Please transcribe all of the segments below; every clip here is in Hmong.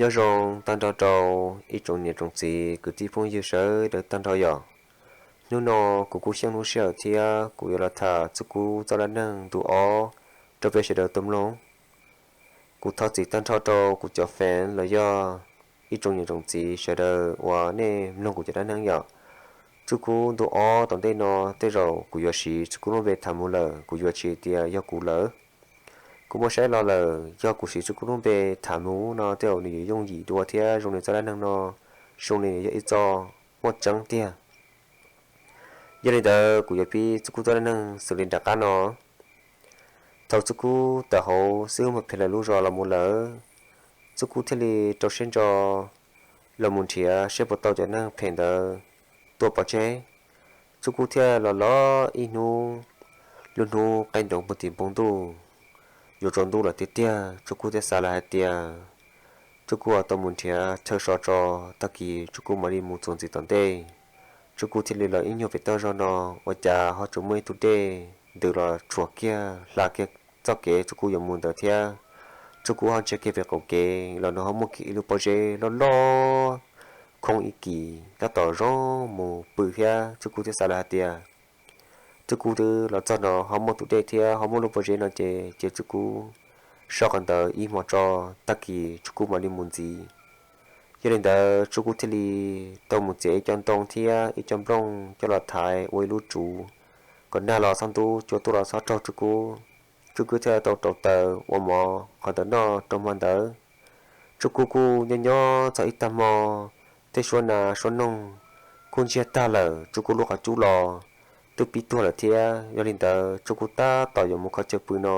Nyob zoo tag nrho rau ib tsoom niam tsoom txiv kwv tij phooj ywg sawv daws tag nrho yom. Hnub no kuv kuj xyeej lub sij hawm thiab kuv yuav los tham Txuj Kub txoj dab neeg ntu ob rau peb sawv daws tau mloog. Kuv thov txim tag nrho rau kuv cov fans los yog ib tsoom niam tsoom txiv sawv daws uas nej mloog kuv cov dab neeg yom. Txuj Kub ntu ob tom ntej no tej zaum kuv yuav siv Txuj Kub lub npe tham mus lawm, kuv yuav tsis tias yog kuv lawm. Kuv muab saib los lawm, yog kuv siv Txuj Kub lub npe tham mus no tej zaum nws yuav yooj yim dua thiab zoo li txoj dab neeg no zoo li yog ib txoj muaj tseeb tiag. Yog li ntawd kuv yuav pib Txuj Kub txoj dab neeg xws li nram qab no. Thaum Txuj Kub tawm hauv xib hwb Muas Phem lawv lub zos los mus lawm, Txuj Kub thiaj li rau siab ntso los mus nrhiav seb puas tau cov neeg phem ntawd tuaj pov tseg. Txuj Kub thiaj los los ib hnub, lub hnub qaij nroos puag tim npoo ntuj, yuav tsaus ntuj lawm tiag tiag. Txuj Kub thiaj xav lawm hais tias Txuj Kub tau mus nrhiav chaw so tso, tag kis Txuj Kub mam li mus txuas ntxiv tom ntej. Txuj Kub thiaj li los ib nyuag pem toj zog no, ua cas ho tsuas muaj ib tug dej ntws los tshuam kiag hla kiag txoj kev Txuj Kub yuav mus ntawd thiab. Txuj Kub ho ntsia kiag pem qaum kev los nws ho muaj kiag ib lub pob zeb loj loj khoob ib kis tab tom zoo mus pw thiab. Txuj Kub thiaj xav lawm hais tias Txuj Kub twb los txog no ho muaj tus dej thiab ho muaj lub pob zeb no ces cia Txuj Kub so qhov ntawd ib hmo tso, tag kis Txuj Kub mam li mus ntxiv. Yog li ntawd Txuj Kub thiaj li tau mus txiav ib co ntoo thiab ib co nplooj coj los thaiv ua ib lub tsuv kom nag los txhob ntub, cua tuaj los txhob raug Txuj Kub. Txuj Kub thiaj tau rauv taws ua mov qhov ntawd noj rau hmo ntawd. Txuj Kub kuj nyob nyob txog ib tag hmo, tej suab nas suab noog kuj ntsiag tag lawm, Txuj Kub lub qhov cub los twb pib tuag lawm thiab. Yog li ntawd Txuj Kub tab tom yuav mus kho chaw pw no,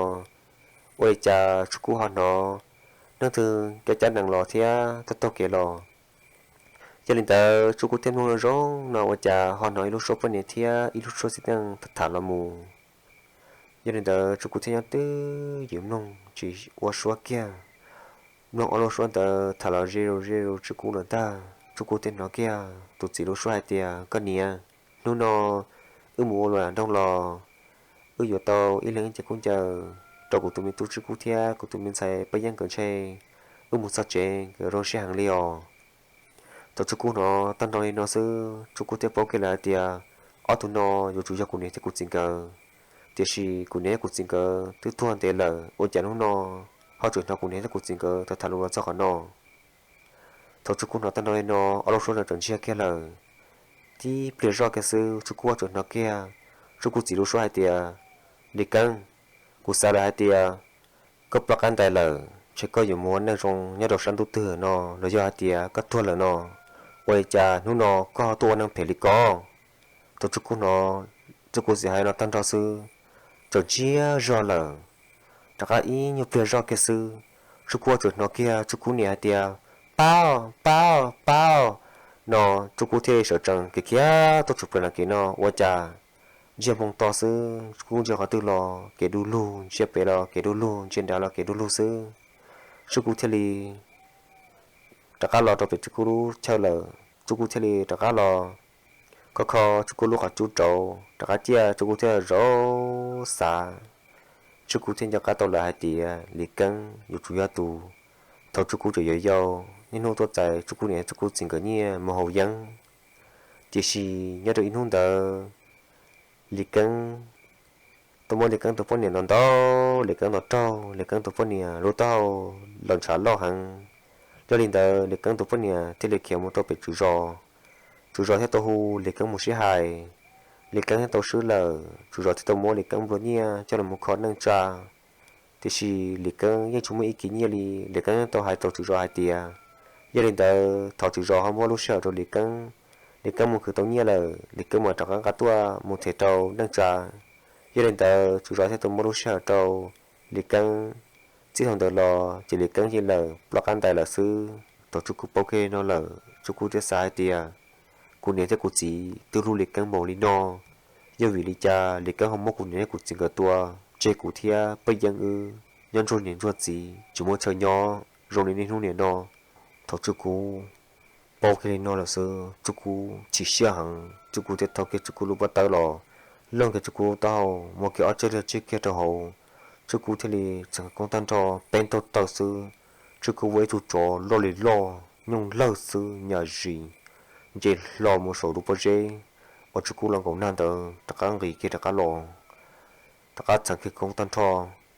ua li cas Txuj Kub ho hnov leej twg cab cab nees los thiab taug taug kev los. Yog li ntawd Txuj Kub thiaj mloog zoo zoo no ua cas ho hnov ib lub suab poj niam thiab ib lub suab txiv neej tham tham los mus. Yog li ntawd Txuj Kub thiaj nyob twj ywm mloog tsis ua suab kiag. Mloog ob lub suab ntawd tham los ze zus ze zus Txuj Kub lawm ntag, Txuj Kub thiaj hnov kiag tus txiv lub suab hais tias, Koj niam, hnub no wb mus ua luam nroog los, wb yuav tau ib leeg ib ce khaub ncaws rau kuv tus me tub Txuj Kub thiab kuv tus me ntxhais Paj Yeeb nkawd ntshe wb mus txog tsev nkawd zoo siab heev li os. Thaum Txuj Kub hnov tag nrho li no xwb, Txuj Kub thiaj paub kiag lawm hais tias, Ob tug no yuav tsum yog kuv niam thiab kuv txiv nkawd. Tiam sis kuv niam thiab kuv txiv nkawd twb tuag ntev lawm, ua cas hnub no ho tseem hnov kuv niam thiab kuv txiv nkawd tham tham lus los txog qhov no? Thaum Txuj Kub hnov tag nrho li no, ob lub suab no txawm ntsiag kiag lawm. Tib pliag zoj kiag xwb Txuj Kub tseem hnov kiag Txuj Kub txiv lub suab hais tias, Lis Keeb, kuv xav lawm hais tias koj ploj qab ntais lawm, ntshe koj yuav mus ua neej zoo nyob rau sab ntuj twg no los yog hais tias koj tuag lawm no, ua li cas hnub no koj ho tuaj ua neeg phem li ko? Thaum Txuj Kub hnov Txuj Kub txiv hais no tag nrho xwb, txawm ntsiag zog lawm. Rov qab ib nyuag pliag zoj kiag xwb, Txuj Kub tseem hnov kiag Txuj Kub niam hais tias, Pab, pab, pab no. Txuj Kub thiaj sawv tsees khiav khiav tuaj tshwm plaws nram kev no, ua cas ntsia hmoo to xwb Txuj Kub ntsia qhov twg los kev du lug, ntsia pem los kev du lug, ntsia nrad los kev du lug xwb. Txuj Kub thiaj li rov qab los rau pem Txuj Kub lub chaw lawm. Txuj Kub thiaj li rov qab los kho kho Txuj Kub lub qhov cub rauv, rov qab ciaj Txuj Kub thiaj zov xav. Txuj Kub thiaj nco qab tau lawm hais tias Lis Keeb yuav tsum yog tus thaum Txuj Kub tseem yau yau, niaj hnub tuaj txais Txuj Kub niam Txuj Kub txiv nkawd nyiaj mus haus yeeb. Tiam sis nyob rau ib hnub ntawd, Lis Keeb tau muab Lis Keeb tus poj niam ntaus ntaus, Lis Keeb ntaus raug, Lis Keeb tus poj niam lub taub hau los ntshav loj heev. Yog li ntawd Lis Keeb tus poj niam thiaj li khiav mus rau pem tswv zos. Tswv zos thiaj tau hu Lis Keeb mus sib hais. Lis Keeb thiaj tau swb lawm, tswv zos thiaj tau muab Lis Keeb nplua nyiaj coj los mus kho neej tsa. Tiam sis Lis Keeb yeej tsis muaj ib kis nyiaj li. Lis Keeb tau hais rau tswv zos hais tias, yog li ntawd thov tswv zos ho muab lub sij hawm rau Lis Keeb. Lis Keeb mus khwv tau nyiaj lawm, Lis Keeb mam rov qab nqa tuaj mus them rau neej tsa. Yog li ntawd tswv zos thiaj tau muab lub sij hawm rau Lis Keeb. Txij thaum ntawd los ces Lis Keeb yeej lawm ploj qab ntais lawm xwb. Thaum Txuj Kub paub kiag no lawm, Txuj Kub thiaj xav hais tias, kuv niam thiab kuv txiv twb hlub Lis Keeb npaum li no, yog vim li cas Lis Keeb ho muab kuv niam thiab kuv txiv nkawd tua, tseg kuv thiab Paj Yeeb wb nyob ntsuag niam ntsuag txiv tsis muaj chaw nyob zoo li niaj hnub niam no. Thaum Txuj Kub paub kiag li no lawm xwb, Txuj Kub chim siab heev, Txuj Kub thiaj thau kiag Txuj Kub lub pob tawb los, looj kiag Txuj Kub taub hau, muab kiag ob txoj hlab tsig kiag rau hauv. Txuj Kub thiaj li txeev koob tag nrho peb ntaug taw xwb, Tswj Kub ua ib tug tsov loj li loj nyooj lawg xwb nyam zis nce hlo mus saum lub pob zeb uas Tswj Kub los nkaum nag ntawd rov qab nqis kiag rov qab los, rov qab txheev kiag koob tag nrho,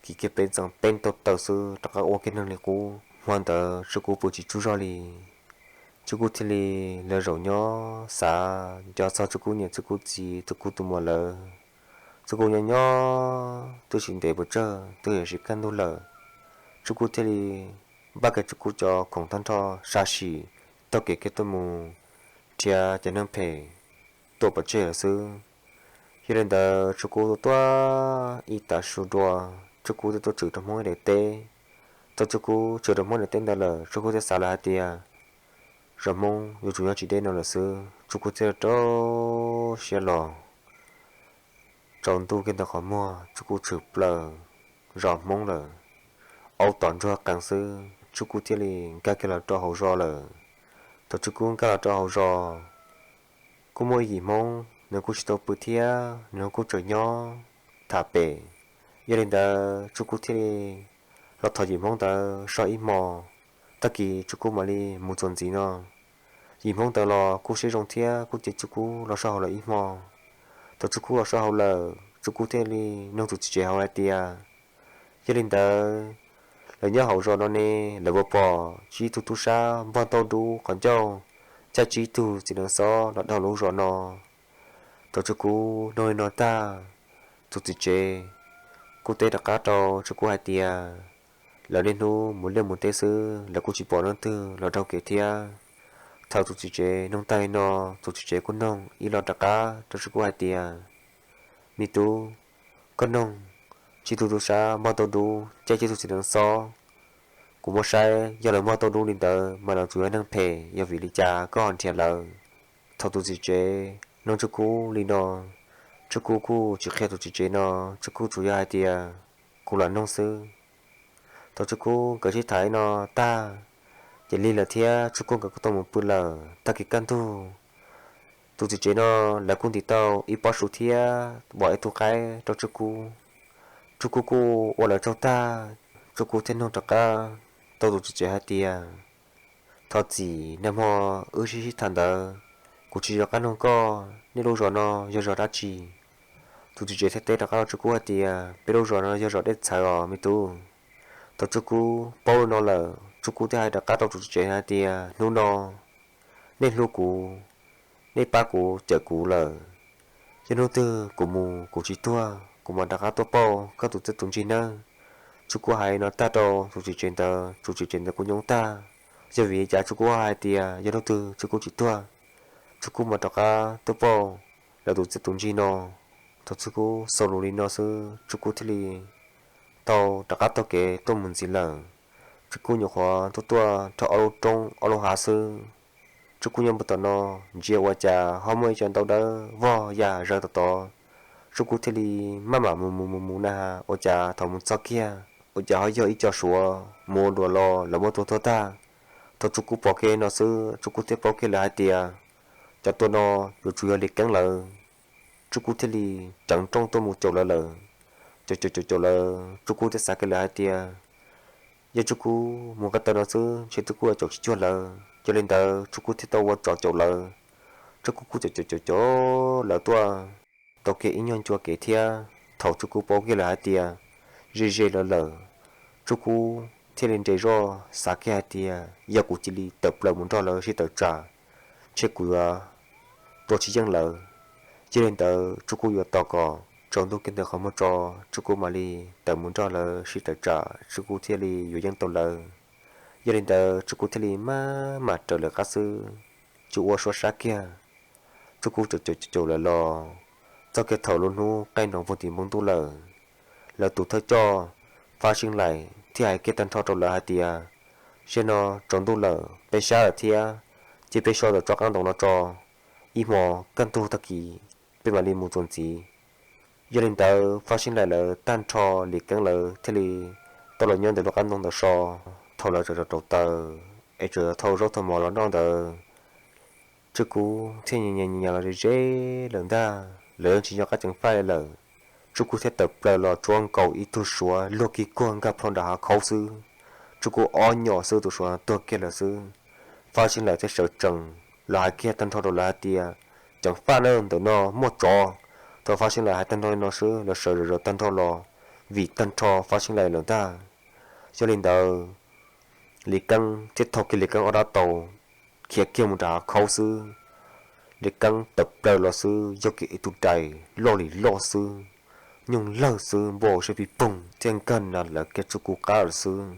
kis kiag peb ntxeev peb tauj taw xwb rov qab ua kiag neeg li qub. Hmo ntawd Tswj Kub pw tsis tsaug zog li. Tswj Kub thiaj li lawv zaum nyob xav nco txog Tswj Kub niam Tswj Kub txiv Tswj Kub tus muam lawv. Tswj Kub nyob nyob twb tsis ntev pes tsawg twb yuav siv kaj ntug lawm, Tswj Kub thiaj li npaj kiag Tswj Kub cov khoom tag nrho, sam sim taug kev kiag tuaj mus nrhiav cov neeg phem tuaj pov tseg lawm xwb. Yog li ntawd Tswj Kub tuaj tuaj ib tav su dua, Tswj Kub thiaj tuaj tshwm rau Hmoob ib daim teb. Thaum Tswj Kub tshwm rau Hmoob daim teb ntawd lawm, Tswj Kub thiaj xav lawm hais tias, zos Hmoob yuav tsum nyob tsis deb no lawm xwb. Tswj Kub thiaj rau siab los. Tsaus ntuj kiag ntawm qhov muag Tswj Kub tshwm plaws zos Hmoob lawm. Aub tom ntsuag qees xwb, Tswj Kub thiaj li nkag kiag los rau hauv zos lawm. Thaum Tswj Kub nkag los rau hauv zos, kuj muaj ib yim Hmoob nws kuj tsis tau pw thiab nws kuj tseem nyob tham pem. Yog li ntawd Tswj Kub thiaj li los thov yim Hmoob ntawd so ib hmo, tag kis Tswj Kub mam li mus txuas ntxiv no. Yim Hmoob ntawd los kuj siab zoo thiab kuj cia Tswj Kub los so hauv lawm ib hmo. Thaum Tswj Kub los so hauv lawm, Tswj Kub thiaj li nug tus txiv tsev hauv hais tias, yog li ntawd, lawv nyob hauv zos no ne, lawv puas pom tsib tug tub sab npog ntaub dub qhov ncauj, caij tsib tug txiv nees xob los dhau lub zos no? Thaum Tswj Kub nug li no tag, tus txiv tsev kuj teb rov qab rau Tswj Kub hais tias, lawv niaj hnub mus liaj mus teb xwb, lawv kuj tsis pom leej twg los dhau kev thiab. Thaum tus txiv tsev nug tag li no, tus txiv tsev kuj nug ib los rov qab rau Tswj Kub hais tias, me tub, koj nug tsib tug tub sab npog tau dub caij tsib tug txiv nees xob, kuv muab saib yog lawv npog tau dub li ntawd mas lawv tsuas yog neeg phem, yog vim li cas koj ho nrhiav lawv? Thaum tus txiv tsev nug Tswj Kub li no, Tswj Kub kuj tsis qhia tus txiv tsev no, Tswj Kub tsuas yog hais tias, kuv lam nug xwb. Thaum Tswj Kub nkawd sib tham li no tag, ces lig lawm thiab Tswj Kub nkawd kuj tau mus pw lawm. Tag kis kaj ntug, tus txiv tsev no lawv kuj ntim tau ib pob su thiab pom ib tug qaib rau Tswj Kub. Tswj Kub kuj ua lawv tsaug tag, Tswj Kub thiaj nug rov qab tau tus txiv tsev hais tias, thov txim, nag hmo wb sib sib tham ntawd, kuv tsis nco qab nug koj, nej lub zos no yog zos dab tsi? Tus txiv tsev thiaj teb rov qab rau Tswj Kub hais tias, peb lub zos no yog zos Dej Txhawv os me tub. Thaum Tswj Kub paub li no lawm, Tswj Kub thiaj hais rov qab rau tus txiv tsev hais tias, hnub no nej hlub kuv, nej pab kuv cawm kuv lawm, yog hnub twg kuv mus kuv tsis tuag, kuv mam rov qab tuaj pauj koj tus txiaj tus ntsig nawb. Tswj Kub hais li no tag rau tus txiv tsev ntawd, tus txiv tsev ntawd kuj nyoob tag. Yog vim li cas Tswj Kub ho hais tias yog hnub twg Tswj Kub tsis tuag, Tswj Kub mam rov qab tuaj pauj lawv tus txiaj tus ntsig no? Thaum Tswj Kub xaus lus li no xwb, Tswj Kub thiaj li tau rov qab taug kev tuaj mus ntxiv lawm. Tswj Kub nyuam qhuav tuaj tuaj rau ob lub roob ob lub hav xwb, Tswj Kub nyob puag tom no ntsia ua cas ho muaj ib co ntaub dawb vog ya zawv tom tod. Tswj Kub thiaj li maj mam mus mus mus mus na has, ua cas thaum mus txog kiag ua cas ho yog ib co suav mus ua dua los lawv muab tua tuag tag. Thaum Tswj Kub pom kiag no xwb, Tswj Kub thiaj paub kiag lawm hais tias, cov tua no yuav tsum yog Lis Keeb lawv. Tswj Kub thiaj li ceev rooj tuaj mus caum lawv lawm. Caum caum caum caum lawv, Tswj Kub thiaj xav kiag lawm hais tias, yog Tswj Kub mus qab taw no xwb ntshe Tswj Kub yuav caum tsis cuag lawv. Yog li ntawd Tswj Kub thiaj tau ua tsov caum lawv. Tswj Kub kuj caum caum caum caum lawv tuaj tau kiag ib nyuag ncua kev thiab. Thaum Tswj Kub paub kiag lawm hais tias ze ze lawv lawm, Tswj Kub thiaj li nres zoj xav kiag hais tias, yog kuv cia li tawm plaws mus nrog lawv sib tawm tsam, ntshe kuv yuav tua tsis yeej lawv. Yog li ntawd Tswj Kub yuav tos kom tsaus ntuj kiag ntawm qhov muag tso, Tswj Kub mam li tawm mus nrog lawv sib tawm tsam, Tswj Kub thiaj li yuav yeej tau lawv. Yog li ntawd Tswj Kub thiaj li maj mam raws lawv qab xwb, tsis ua suab sab kiag. Tswj Kub caum caum caum caum lawv los, txog kiag thaum lub hnub qaij nroos puag tim npoo ntuj lawm, lawv tus thawj coj Fab Seej Laim thiaj hais kiag tag nrho rau lawv hais tias, zaum no tsaus ntuj lawm peb sab lawm thiab, cia peb so ntawm tsob qab ntoo no tso, ib hmo kaj ntug tag kis peb mam li mus txuas ntxiv. Yog li ntawd Fab Seej Laim lawv tag nrho Lis Keeb lawv thiaj li tau los nyob ntawm lub qab ntoo ntawd so. Thaum lawv tseem rauv taws es tseem thau zaub thau mov los noj ntawd, Tswj Kub thiaj nyias nyias los ze ze lawm ntag, lawv yeej tsis nco qab ceev faj li lawm. Tswj Kub thiaj tawm plaws los tsuab nkaus ib tug suav luag kig kuag nkag plho nram hav khaub xwb. Tsuj Kub ob nyom xwb tus Suav tuag kiag lawm xwb. Fab Xeeb Laim thiaj sawv tsees los hais kiag tag nrho rau lawv hais tias, Ceev faj na, ntawm no muaj tsov. Thaum Fab Xeeb Laim hais tag nrho li no xwb lawv sawv zom zaws tag nrho los, vim tag nrho Fab Xeeb Laim lawm ntag. Yog li ntawd, Lis Keeb thiaj thau kiag Lis Keeb ob rab taus khiav kiag mus nram hav khaub xwb. Lis Keeb tawm plaws los xwb yog kiag ib tug dais loj li loj xwb, nyooj lawg xwb, npua siab pig poog thiaj nkag nas lawv kiag Tsuj Kub qab lawm xwb.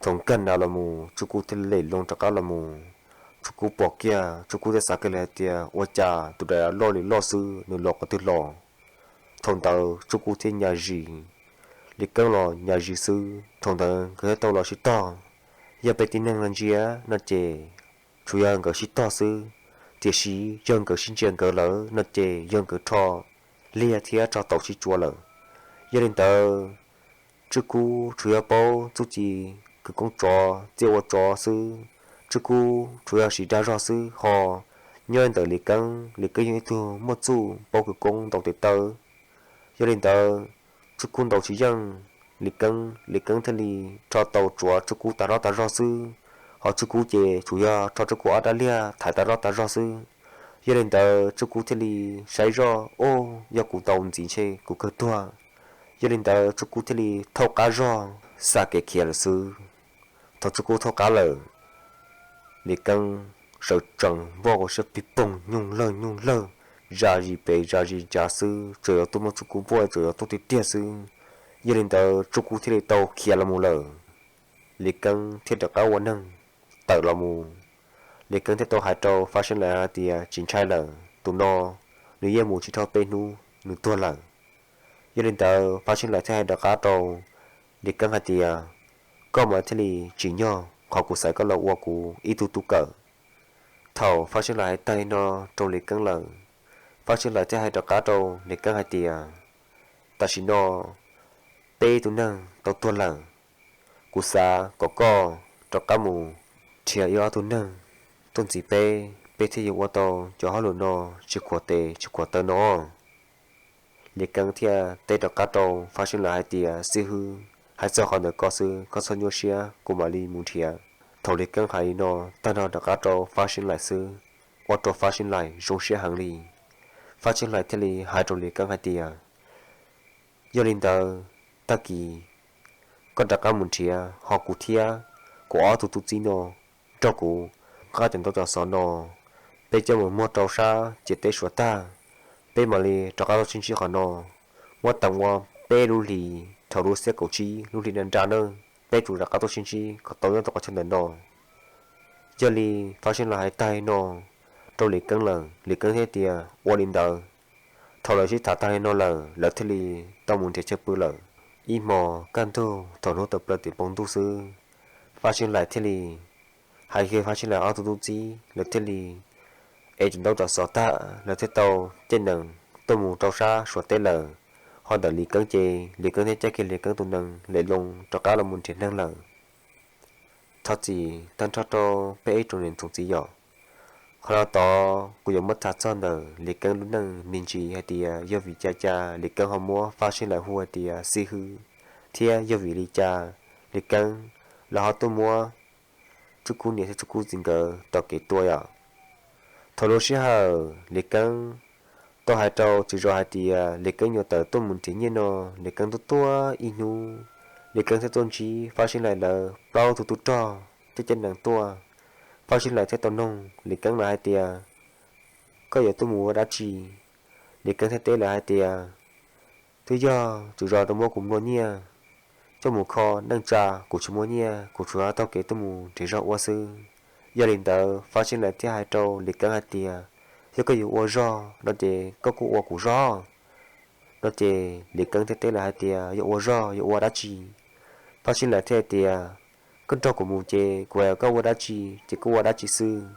Thaum nkag nas los mus Tsuj Kub thiaj lem loo rov qab los mus. Tsuj Kub pom kiag Tsuj Kub thiaj xav kiag li hais tias, Ua cas tus dais loj li loj xwb nws los qhov twg los? Thaum ntawd Tsuj Kub thiaj nyas zis, Lis Keeb los nyas zis xwb. Thaum ntawd nkawd thiaj tau los sib tog. Yog peb tib neeg los ntsia no ces tsuas yog nkawd sib tog xwb, tiam sis yog nkawd sib ntsia nkawd lawm no ces yog nkawd rho liag thiab rho tau sib tsua lawm. Yog li ntawd, Tsuj Kub tsuas yog paub txuj ci khawv koob tsov txia ua tsov xwb. Tsuj Kub tsuas yog siv dag zog xwb ho nyob ntawm Lis Keeb, Lis Keeb yog ib tug muaj txuj paub khawv koob ntaus tes taw. Yog li ntawd, Tsuj Kub ntaus tsis yeej Lis Keeb, Lis Keeb thiaj li rho tau tsuav Tsuj Kub tas zog tas zog xwb, ho Tsuj Kub ces tsuas yog rho Tsuj Kub ob rab liag thaiv tas zog tas zog xwb. Yog li ntawd Tsuj Kub thiaj li saib zoj, Ub, yog kuv ntaus ntxiv ntshe kuv kawg tuag. Yog li ntawd Tsuj Kub thiaj li thauj qab zog xa kev khiav lawm xwb. Thaum Tsuj Kub thauj qab lawm, Lis Keeb sawv tsees npua siab pig poog nyooj lawg nyooj lawg, zam zis pem zam zis ncav xwb, tsuas yog tuaj muab Tsuj Kub npua tsuas yog tuaj tiag tiag xwb. Yog li ntawd Tsuj Kub thiaj li tau khiav los mus lawm. Lis Keeb thiaj rov qab ua neeg tawm los mus. Lis Keeb thiaj tau hais rau Fab Xeeb Laim hais tias, Tsis ntshai lawm, tus no nws yeej mus tsis dhau peb hnub nws tuag lawm. Yog li ntawd Fab Xeeb Laim thiaj hais rov qab rau Lis Keeb hais tias, Koj mas thiaj li tsim nyog qhov kuv xaiv koj los ua kuv ib tug tub kawm. Thaum Fab Xeeb Laim hais tag no rau Lis Keeb lawm, Fab Xeeb Laim thiaj hais rov qab rau Lis Keeb hais tias, Tam sim no peb tus neeg tau tuag lawm, kuv xav kom koj rov qab mus nrhiav ib ob tug neeg tuaj ntxiv peb, peb thiaj yuav ua tau cov hauj lwm no tsis khuam tes tsis khuam taw no. Lis Keeb thiaj teb rov qab rau Fab Xeeb Laim hais tias, Xib hwb, hais txog qhov ntawm koj xwb, koj txhob nyuaj siab, kuv mam li mus nrhiav. Thaum Lis Keeb hais li no tag nrho rov qab rau Fab Xeeb Laim xwb, ua rau Fab Xeeb Laim zoo siab heev li. Fab Xeeb Laim thiaj li hais rau Lis Keeb hais tias, Yog li ntawd, tag kis koj rov qab mus nrhiav ho kuv thiab kuv ob tug tub txib no nrog kuv nqa cov ntaub cov xov no, peb coj mus muag rau sab ciam teb Suav tag, peb mam li rov qab tuaj sib ntsib qhov no. Muab teev ua peb lub hlis, thaum lub xiab kaum tsib lub hli nra nra nawb, peb tsum rov qab tuaj sib ntsib kom tau nyob rau qhov chaw ntawm no. Yog li Fab Xeeb Laim hais tag li no rau Lis Keeb lawm, Lis Keeb thiaj tias, Ua li ntawd. Thaum lawv sib tham tag li no lawm, lawv thiaj li tau mus nrhiav chaw pw lawm. Ib hmos kaj ntug thaum hnub tawm plaws tim npoo ntuj xwb, Fab Xeeb Laim thiaj li hais kiag Fab Xeeb Laim ob tug tub txib, lawv thiaj li ev cov ntaub cov xov tag, lawv thiaj tau caij nees tuaj mus rau sab Suav teb lawm. Ho ntawm Lis Keeb ces Lis Keeb thiaj caij kiag Lis Keeb tus nees lem loo rov qab los mus nrhiav neeg lawm. Thov txim tag nrho rau peb ib tsoom niam tsoom txiv yom. Qhov no tod kuv yuav muab tham txog ntawm Lis Keeb lub neej me ntsis hais tias yog vim cas cas Lis Keeb ho muab Fab Xeeb Laim hu hais tias xib hwb, thiab yog vim li cas Lis Keeb lawv ho tuaj muab Tsuj Kub niam thiab Tsuj Kub txiv nkawd tom kev tua yom. Thaum lub sij hawm Lis Keeb tau hais rau tswv zos hais tias Lis Keeb yuav tawm tuaj mus nrhiav nyiaj no, Lis Keeb tuaj tuaj ib hnub, Lis Keeb thiaj tuaj ntsib Fab Xeeb Laim lawv plaub tug tub rog thiab caij nees tuaj. Fab Xeeb Laim thiaj tau noog Lis Keeb lawv hais tias, Koj yuav tuaj mus ua dab tsi? Lis Keeb thiaj teb lawv hais tias, Twb yog tswv zos tau muab kuv nplua nyiaj coj mus kho neej tsa, kuv tsis muaj nyiaj, kuv tsuas taug kev tuaj mus nrhiav zog ua xwb. Yog li ntawd Fab Xeeb Laim thiaj hais rau Lis Keeb hais tias, Yog koj yuav ua zog no ces koj kuj ua kuv zog. No ces Lis Keeb thiaj teb lawv hais tias, Yuav ua zog yuav ua dab tsi? Fab Xeeb Laim thiaj hais tias, Koj nrog kuv mus ces kuv hais koj ua dab tsi ces koj ua dab tsi xwb.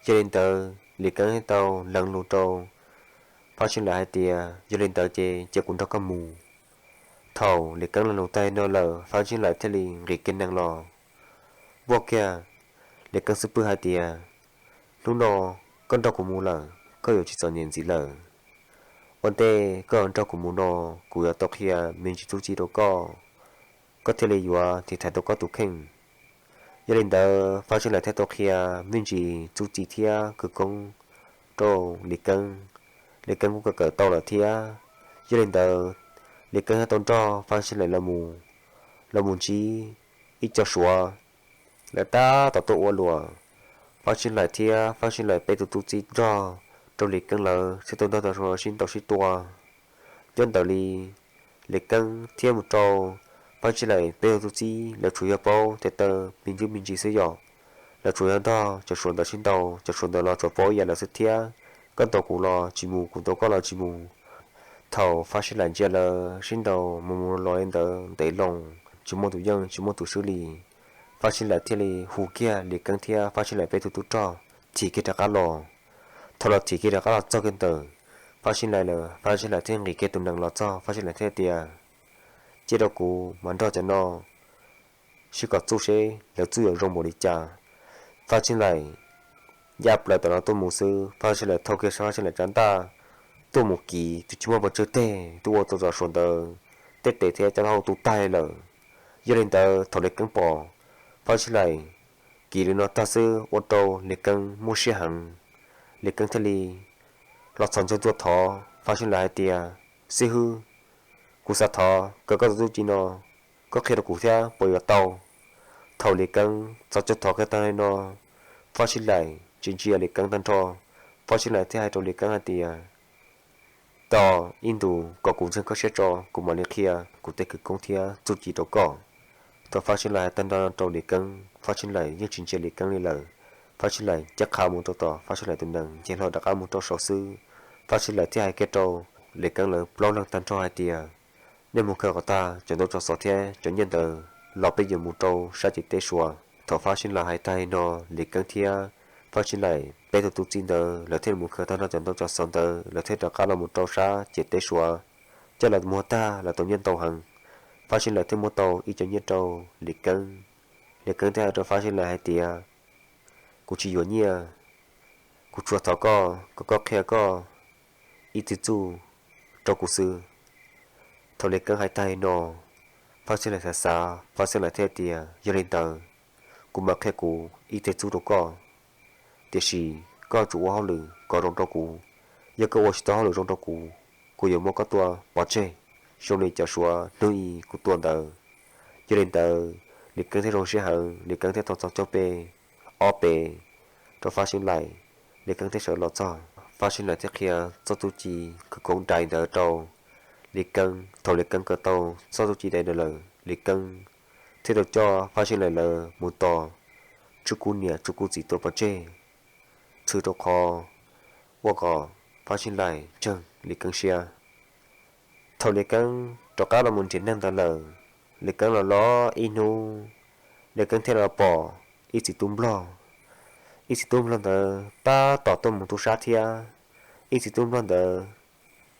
Yog li ntawd Lis Keeb thiaj tau lees lus rau Fab Xeeb Laim hais tias, Yog li ntawd ces cia kuv nrog koj mus. Thaum Lis Keeb lees lus tag no lawm Fab Xeeb Laim thiaj li nqis kiag nees los. Npuaj kiag Lis Keeb xub pwg hais tias, Hnub no koj nrog kuv mus lawm, koj yuav tsis txom nyem ntxiv lawm. Ua ntej koj yuav nrog kuv mus no, kuv yuav tau qhia me ntsis txuj ci rau koj, koj thiaj li yuav tiv thaiv tau koj tus kheej. Yog li ntawd Fab Xeeb Laim thiaj tau qhia me ntsis txuj ci thiab khawv koob rau Lis Keeb. Lis Keeb kuj kawm kawm tau lawm thiab. Yog li ntawd Lis Keeb thiaj tau nrog Fab Xeeb Laim los mus, los mus ntsib ib co Suav lawv tab tom tuaj ua luam. Fab Xeeb Laim thiab Fab Xeeb Laim peb tus tub txib nrog rau Lis Keeb lawv sib tau nrog tau sib ntaus sib tua. Nyob ntawm li Lis Keeb thiab mus rau Fab Xeeb Laim peb tus tub txib lawv tsuas yog paub tes taw me ntsis me ntsis xwb yom. Lawv tsuas yog nrog cov Suav ntawd sib ntaus, cov Suav ntawd los tsuas paub ib yam lawv xwb thiab. Koj ntaus kuv los tsis mus, kuv ntaus koj los tsis mus. Thaum Fab Xeeb Laim ntsia lawv sib ntaus mus mus los li ntawd ntev loo, tsis muaj tus yeej tsis muaj tus swb li, Fab Xeeb Laim thiaj li hu kiag Lis Keeb thiab Fab Xeeb Laim peb tus tub rog thim kiag rov qab los. Thaum los thim kiag rov qab los txog kiag ntawm Fab Xeeb Laim lawm, Fab Xeeb Laim thiaj nqis kiag tus nees los txog, Fab Xeeb Laim thiaj tias, Cia rau kuv mam nrog cov no sib kom txuj seb lawv txuj yuav zoo npaum li cas. Fab Xeeb Laim ya plaws tom no tuaj mus xwb, Fab Xeeb Laim thau kiag Fab Xeeb Laim rab ntaj tuaj mus kiv tus tsis muaj pov tseg teg tuaj ua tau cov Suav ntawd tej tes thiab coj taub hau tu tag lawm. Yog li ntawd thaum Lis Keeb pom Fab Xeeb Laim kiv li no tag xwb ua rau Lis Keeb muaj siab heev. Lis Keeb thiaj li los txhos ncauj tuaj thov Fab Xeeb Laim hais tias, Xib hwb, kuv xav thov kawm koj tus txuj ci no, koj qhia rau kuv thiab puas yuav tau? Thaum Lis Keeb txhos ncauj thov kiag tag li no, Fab Xeeb Laim tsis ntsia Lis Keeb tag nrho. Fab Xeeb Laim thiaj hais rau Lis Keeb hais tias, Tos ib ntus kom kuv ntseeg koj siab tso kuv mam li qhia kuv tej khawv koob thiab txuj ci rau koj. Thaum Fab Xeeb Laim hais tag nrho rau Lis Keeb, Fab Xeeb Laim yeej tsis ntsia Lis Keeb li lawm. Fab Xeeb Laim ncaj qha mus rau tom Fab Xeeb Laim tus nees, nce hlo rov qab mus rau saud xwb. Fab Xeeb Laim thiaj hais kiag rau Lis Keeb lawv plaub leeg tag nrho hais tias, Nej mus khaws kom tag cov ntau tso xov thiab cov nyiaj ntawd los peb yuav mus rau sab ciam teb Suav. Thaum Fab Xeeb Laim hais tag li no, Lis Keeb thiab Fab Xeeb Laim peb tus tub txib ntawd lawv thiaj mus khaws tag nrho cov ntau tso xov ntawd, lawv thiaj rov qab los mus rau sab ciam teb Suav. Coj lawv muag tag lawv tau nyiaj ntau heev. Fab Xeeb Laim thiaj muab tau ib co nyiaj rau Lis Keeb. Lis Keeb thiaj hais rau Fab Xeeb Laim hais tias, Kuv tsis yuav nyiaj, kuv tsuas thov koj kom koj qhia koj ib txwg txuj rau kuv xwb. Thaum Lis Keeb hais tag li no, Fab Xeeb Laim xav xav, Fab Xeeb Laim thiaj tias, Yog li ntawd, kuv mam qhia kuv ib txwg txuj rau koj, tiam sis koj tsum ua hauj lwm kom zoo rau kuv. Yog koj ua tsis tau hauj lwm zoo rau kuv, kuv yuav muab koj tua pov tseg zoo li cov Suav hnub i kuv tua ntawd. Yog li ntawd, Lis Keeb thiaj zoo siab heev, Lis Keeb thiaj tau txhos caug pe ob pe rau Fab Xeeb Laim. Lis Keeb thiaj sawv los txog, Fab Xeeb Laim thiaj qhia txoj txuj ci khawv koob dais ntawd rau Lis Keeb. Thaum Lis Keeb kawm tau txoj txuj ci dais ntawd lawm, Lis Keeb thiaj tau coj Fab Xeeb Laim lawv mus tos Tsuj Kub niam Tsuj Kub txiv tua pov tseg, txhwm rau qhov ua kom Fab Xeeb Laim ntseeg Lis Keeb siab. Thaum Lis Keeb rov qab los mus nrhiav neeg ntawd lawm, Lis Keeb los los ib hnub, Lis Keeb thiaj los pom ib txiv tub nplog. Ib txiv tub nplog ntawd tab tom tuaj mus tu sab thiab. Ib txiv tub nplog ntawd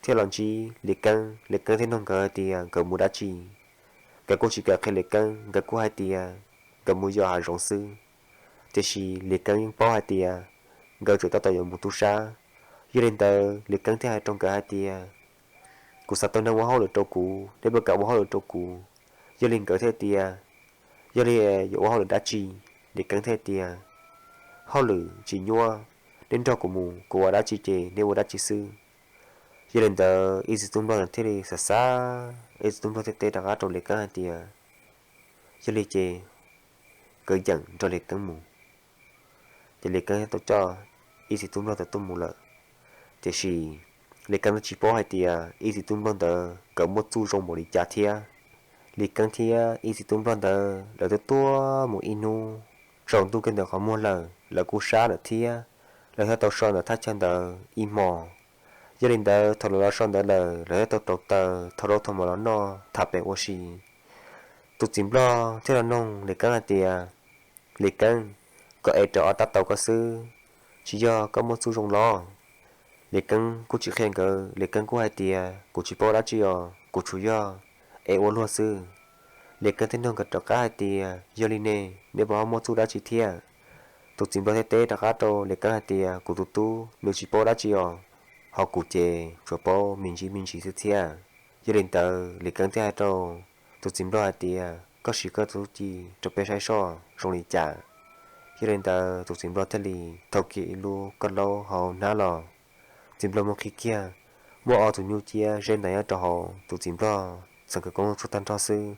thiaj los ntsib Lis Keeb, Lis Keeb thiaj nug nkawd hais tias nkawd mus dab tsi. Nkawd kuj tsis kam qhia Lis Keeb, nkawd kuj hais tias nkawd mus yos hav zoov xwb. Tiam sis Lis Keeb yeej paub hais tias nkawd tseem tab tom yuav mus tu sab. Yog li ntawd Lis Keeb thiaj hais rau nkawd hais tias, Kuv xav tau neeg ua hauj lwm rau kuv, nej puas kam ua hauj lwm rau kuv? Yog li nkawd thiaj tias, Yog li yuav ua hauj lwm dab tsi? Lis Keeb thiaj tias, Hauj lwm tsis nyuaj, nej nrog kuv mus, kuv ua dab tsi ces nej ua dab tsi xwb. Yog li ntawd ib txiv tub nplog ntawd thiaj li xav xav, ib txiv tub nplog thiaj teb rov qab rau Lis Keeb hais tias, Yog li ces nkawd yeem nrog Lis Keeb mus. Ces Lis Keeb thiaj tau coj ib txiv tub nplog ntawd tuaj mus lawm. Tiam sis Lis Keeb twb tsis paub hais tias ib txiv tub nplog ntawd nkawd muaj txuj zoo npaum li cas thiab. Lis Keeb thiab ib txiv tub nplog ntawd lawv twb tuaj mus ib hnub, tsaus ntuj kiag ntawm qhov muag lawm, lawv kuj sab lawm thiab. Lawv thiaj tau so ntawm thaj chaw ntawd ib hmos. Yog li ntawd thaum lawv los so ntawd lawm, lawv thiaj tau rauv taws thau zaub thau mov los noj tham pem ua si. Tus txiv nplog thiaj los noog Lis Keeb hais tias, Lis Keeb, koj ev rawv ob rab taus koj xwb, tsis yog koj muaj txuj zoo los? Lis Keeb kuj tsis qhia nkawd, Lis Keeb kuj hais tias, Kuv tsis paub dab tsi os, kuv tsuas yog ev ua luag xwb. Lis Keeb thiaj nug nkawd rov qab hais tias, Yog li ne, nej puas ho muaj txuj dab tsi thiab? Tus txiv nplog thiaj teb rov qab rau Lis Keeb hais tias, Kuv tus tub nws tsis paub dab tsi os, ho kuv ces tsuas paub me ntsis me ntsis xwb thiab. Yog li ntawd Lis Keeb thiaj hais rau tus txiv nplog hais tias, koj siv koj tus txuj ci rau peb saib soj zoo li cas. Yog li ntawd tus txiv nplog thiaj li thau kiag ib lub koj laub hauv hnab los. Txiv nplog mus qhib kiag, muaj ob tug nyuj ciab zeb ntawd nyob rau hauv. Tus txiv nplog txheem khawv koob tshuaj tag nrho xwb,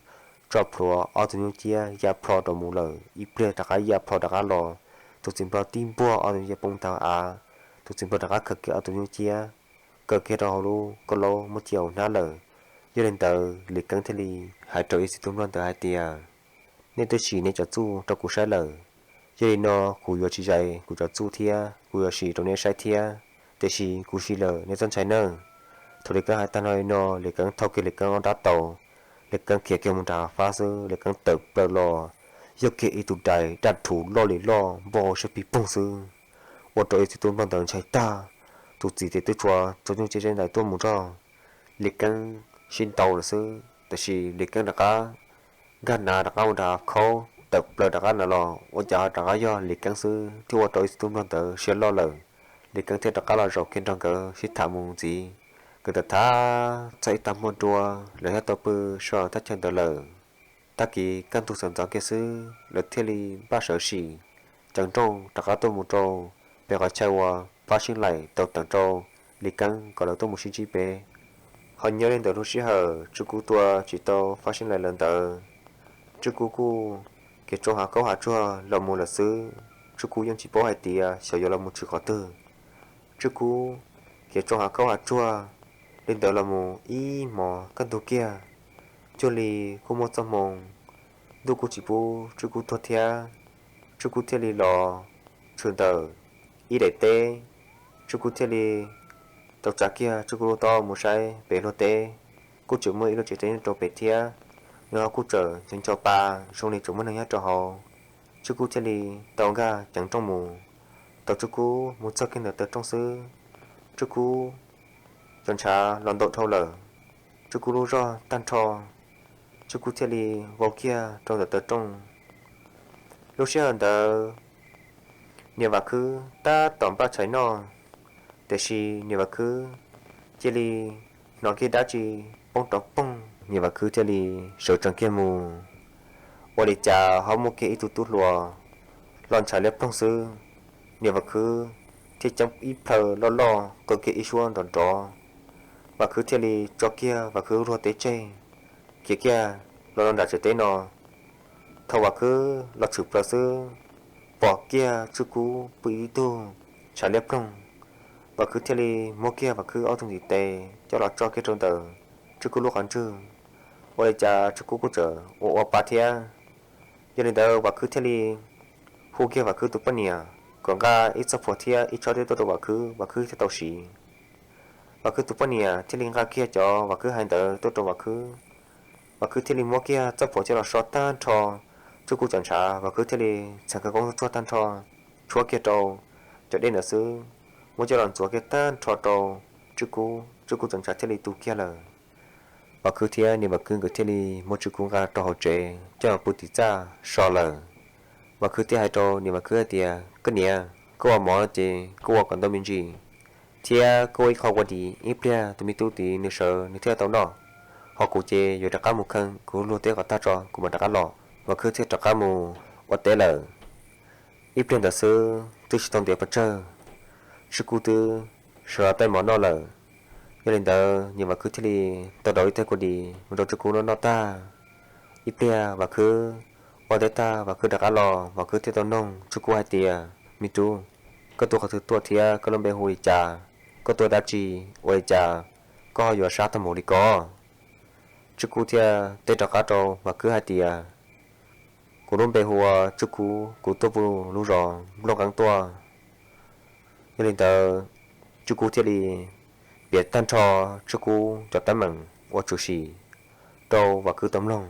tso plhuav ob tug nyuj ciab ya plho rau mus lawm, ib pliag rov qab ya plho rov qab los. Tus txiv nplog tib npuaj ob tug nyuj ciab poob tag av, tus txiv nplog rov qab khaws kiag ob tug nyuj ciab, kaw kiag rau hauv lub koj laub muab cia hauv hnab lawm. Yog li ntawd Lis Keeb thiaj li hais rau ib txiv tub nplog ntawd hais tias, nej twb siv nej cov txuj rau kuv saib lawm, yog li no kuv yuav tsis zais kuv cov txuj thiab, kuv yuav siv rau nej saib thiab, tiam sis kuv siv lawm nej txhob ntshai nawb. Thaum Lis Keeb hais tag li no, Lis Keeb thau kiag Lis Keeb ob nrab taus, Lis Keeb khiav kiag mus nram hav fab xwb, Lis Keeb tawm plaws los, yog kiag ib tug dais daj rhuv loj li loj npog siab pig poog xwb, ua rau ib txiv tub nplog ntawd ntshai tag. Tus txiv ces twb tsuas tso nyuj ciab zeb ntawd tuaj mus nrog Lis Keeb sib ntaus lawm xwb, tiam sis Lis Keeb rov qab nkag nav rov qab mus nram hav khaub, tawm plaws rov qab nav los, ua cas ho rov qab yog Lis Keeb xwb, thiaj ua rau ib txiv tub nplog ntawd siab loj lawm. Lis Keeb thiaj rov qab los zaum kiag nrog nkawd sib tham mus ntxiv. Nkawd tawm tham txog ib tag hmo dua, lawv thiaj tau pw so thaj chaw ntawd lawm. Tag kis kaj ntug sawv ntxov kiag xwb, lawv thiaj li npaj sawv sim ceev nrooj rov qab tuaj mus rau pem qhov chaw uas Fab Xeeb Laim tau teem rau Lis Keeb kom lawv tuaj mus sib ntsib pem. Ho nyob li ntawm lub sij hawm Tswj Kub tua tsis tau Fab Xeeb Laim lawv ntawd, Tswj Kub kuj khiav tsoo hav khaub hav tsuag los mus lawm xwb. Tswj Kub yeej tsis paub hais tias xyov yuav los mus tshwm qhov twg. Tswj Kub khiav tsoo hav khaub hav tsuag, li ntawd los mus ib hmos kaj ntug kiag, cuag li kuj muaj txoj hmoo, ntuj kuj tsis pub Tswj Kub tuag thiab. Tswj Kub thiaj li los tshwm ntawm ib daim teb. Tswj Kub thiaj li tau tsa kiag Tswj Kub lub taub mus saib pem luag teb, kuj tseem muaj ib lub tsev teb nyob rau pem thiab. Nws ho kuj tseem ncho ncho pa zoo li tseem muaj neeg nyob rau hauv. Tswj Kub thiaj li tau nkag ceev rooj mus. Thaum Tswj Kub mus txog kiag ntawm taw rooj xwb, Tswj Kub cov ntshav los ntau dhau lawm. Tswj Kub lub zog tag nrho, Tswj Kub thiaj li vau kiag rau ntawm taw rooj. Lub sij hawm ntawd niam Vam Khwb tab tom npaj tshais noj, tiam sis niam Vam Khwb cia li hnov kiag dab tsi poob rov poog, niam Vam Khwb thiaj li sawv tsees kiag mus. Ua li cas ho muaj kiag ib tug tub hluas los ntshav liab ploog xwb. Niam Vam Khwb thiaj ceeb ib plhaw loj loj qw kiag ib suab nrov nrov. Vam Khwb thiaj li tso kiag Vam Khwb luag teb tseg, khiav kiag los rau nram tsev teb no. Thaum Vam Khwb los tshwm plaws xwb, pom kiag Tswj Kub pw ib tug ntshav liab ploog. Vam Khwb thiaj li muab kiag Vam Khwb ob tug ntiv tes coj los tso kiag rau ntawm Tswj Kub lub qhov ntswg. Ua li cas Tswj Kub kuj tseem ua ua pa thiab. Yog li ntawd Vam Khwb thiaj li hu kiag Vam Khwb tus poj niam kom nqa ib txoj phuam thiab ib tsob teb tuaj rau Vam Khwb, Vam Khwb thiaj tau siv. Vam Khwb tus poj niam thiaj li nqa kiag cov Vam Khwb hais ntawd tuaj rau Vam Khwb. Vam Khwb thiaj li muab kiag txoj phuam coj los so tag nrho Tswj Kub cov ntshav, Vam Khwb thiaj li txheem khawv koob tsuag tag nrho, tshuab kiag rau cov dej ntawd xwb, muab coj los ntxuav kiag tag nrho rau Tswj Kub, Tswj Kub cov ntshav thiaj li tu kiag lawm. Vam Khwb thiab niam Vam Khwb nkawd thiaj li muab Tswj Kub nqa rau hauv tsev coj los pw tim txaj so lawm. Vam Khwb thiaj hais rau niam Vam Khwb hais tias, koj niam, koj ua mov no ces koj ua kom ntau me ntsis, thiab koj ua ib qho ua di, ib pliag tus me tub tid nws sawv nws thiaj tau noj. Ho kuv ces yuav rov qab mus kheej kuv luag teb kom tag tso kuv mam rov qab los. Vam Khwb thiaj rov qab mus ua teb lawm. Ib pliag ntawd xwb twb tsis tau ntev pes tsawg, Tswj Kub twb sawv los taij mov noj lawm. Yog li ntawd niam Vam Khwb thiaj li tau daus ib teg kua dis mus rau Tswj Kub noj noj tag. Ib pliag Vam Khwb ua teb tag, Vam Khwb rov qab los, Vam Khwb thiaj tau noog Tswj Kub hais tias, me tub, koj tuaj qhov twg tuaj thiab koj lub npe hu li cas? Koj tuaj dab tsi? Ua li cas koj ho yuav sab tag mus li ko? Tswj Kub thiaj teb rov qab rau Vam Khwb hais tias, kuv lub npe hu ua Tswj Kub, kuv tuaj pem lub zos Nplooj Qeeb tuaj. Yog li ntawd, Tswj Kub thiaj li piav tag nrho Tswj Kub cov teeb meem uas tshwm sim rau Vam Khwb tau mloog.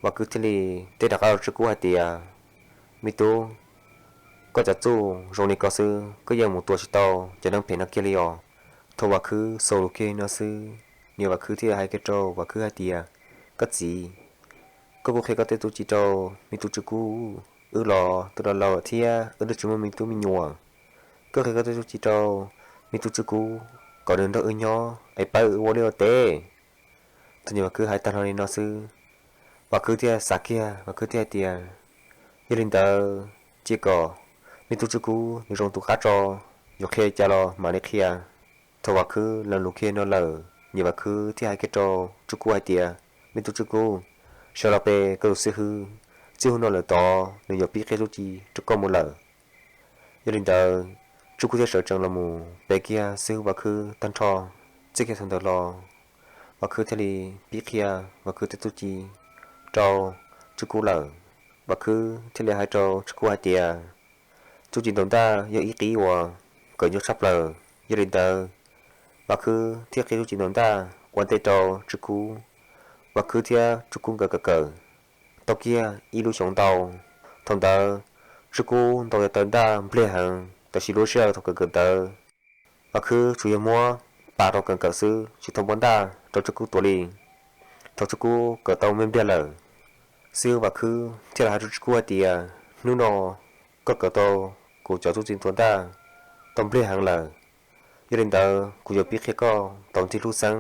Vam Khwb thiaj li teb rov qab rau Tswj Kub hais tias, me tub, koj cov txuj zoo li ko xwb koj yeej mus tua tsis tau cov neeg phem no kiag li os. Thaum Vam Khwb xaus lus kiag li no xwb, niam Vam Khwb thiaj hais kiag rau Vam Khwb hais tias, koj txiv, koj kuj qhia koj tej txuj ci rau me tub Tswj Kub, wb los twb laus laus lawm thiab wb twb tsis muaj me tub me nyuam. Koj qhia koj tej txuj ci rau me tub Tswj Kub kom nws nrog wb nyob es pab wb ua liaj ua teb. Thaum niam Vam Khwb hais tag nrho li no xwb, Vam Khwb thiaj xav kiag, Vam Khwb thiaj hais tias, yog li ntawd cia kom me tub Tswj Kub nws zoo tus qab tso, yuav qhia cas los mam li qhia. Thaum Vam Khwb lees lus kiag no lawm, niam Vam Khwb thiaj hais kiag rau Tswj Kub hais tias, me tub Tswj Kub, sawv los pe koj tus xib hwb, txij hnub no lawm tod nws yuav pib qhia txuj ci rau koj mus lawm. Yog li ntawd, Tswj Kub thiaj sawv tsees los mus pe kiag xib hwb Vam Khwb tag nrho. Txij kiag thaum ntawd los, Vam Khwb thiaj li pib qhia Vam Khwb tej txuj ci rau Tswj Kub lawm. Vam Khwb thiaj li hais rau Tswj Kub hais tias, txuj ci ntaus ntaj yog ib qib uas kawm nyuaj tshaj plaws. Yog li ntawd, Vam Khwb thiaj qhia txuj ci ntaus ntaj ua ntej rau Tswj Kub. Vam Khwb thiab Tswj Kub nkawd kawm kawm tau kiag ib lub xyoos ntau. Thaum ntawd, Tswj Kub ntaus yav taw ntaj npliag heev, tab sis lub sij hawm thaum kawm kawm ntawd, Vam Khwb tsuas yog muab pas rau kawm kawm xwb, tsis tau npog ntaj rau Tswj Kub tuav li. Thaum Tswj Kub kawm tau me npliag lawm, xib hwb Vam Khwb thiaj los hais rau Tswj Kub hais tias, hnub no koj kawm tau kuv cov txuj ci ntaus ntaj tau npliag heev lawm. Yog li ntawd, kuv yuav pib qhia koj ntaus nrig hlub xeeb.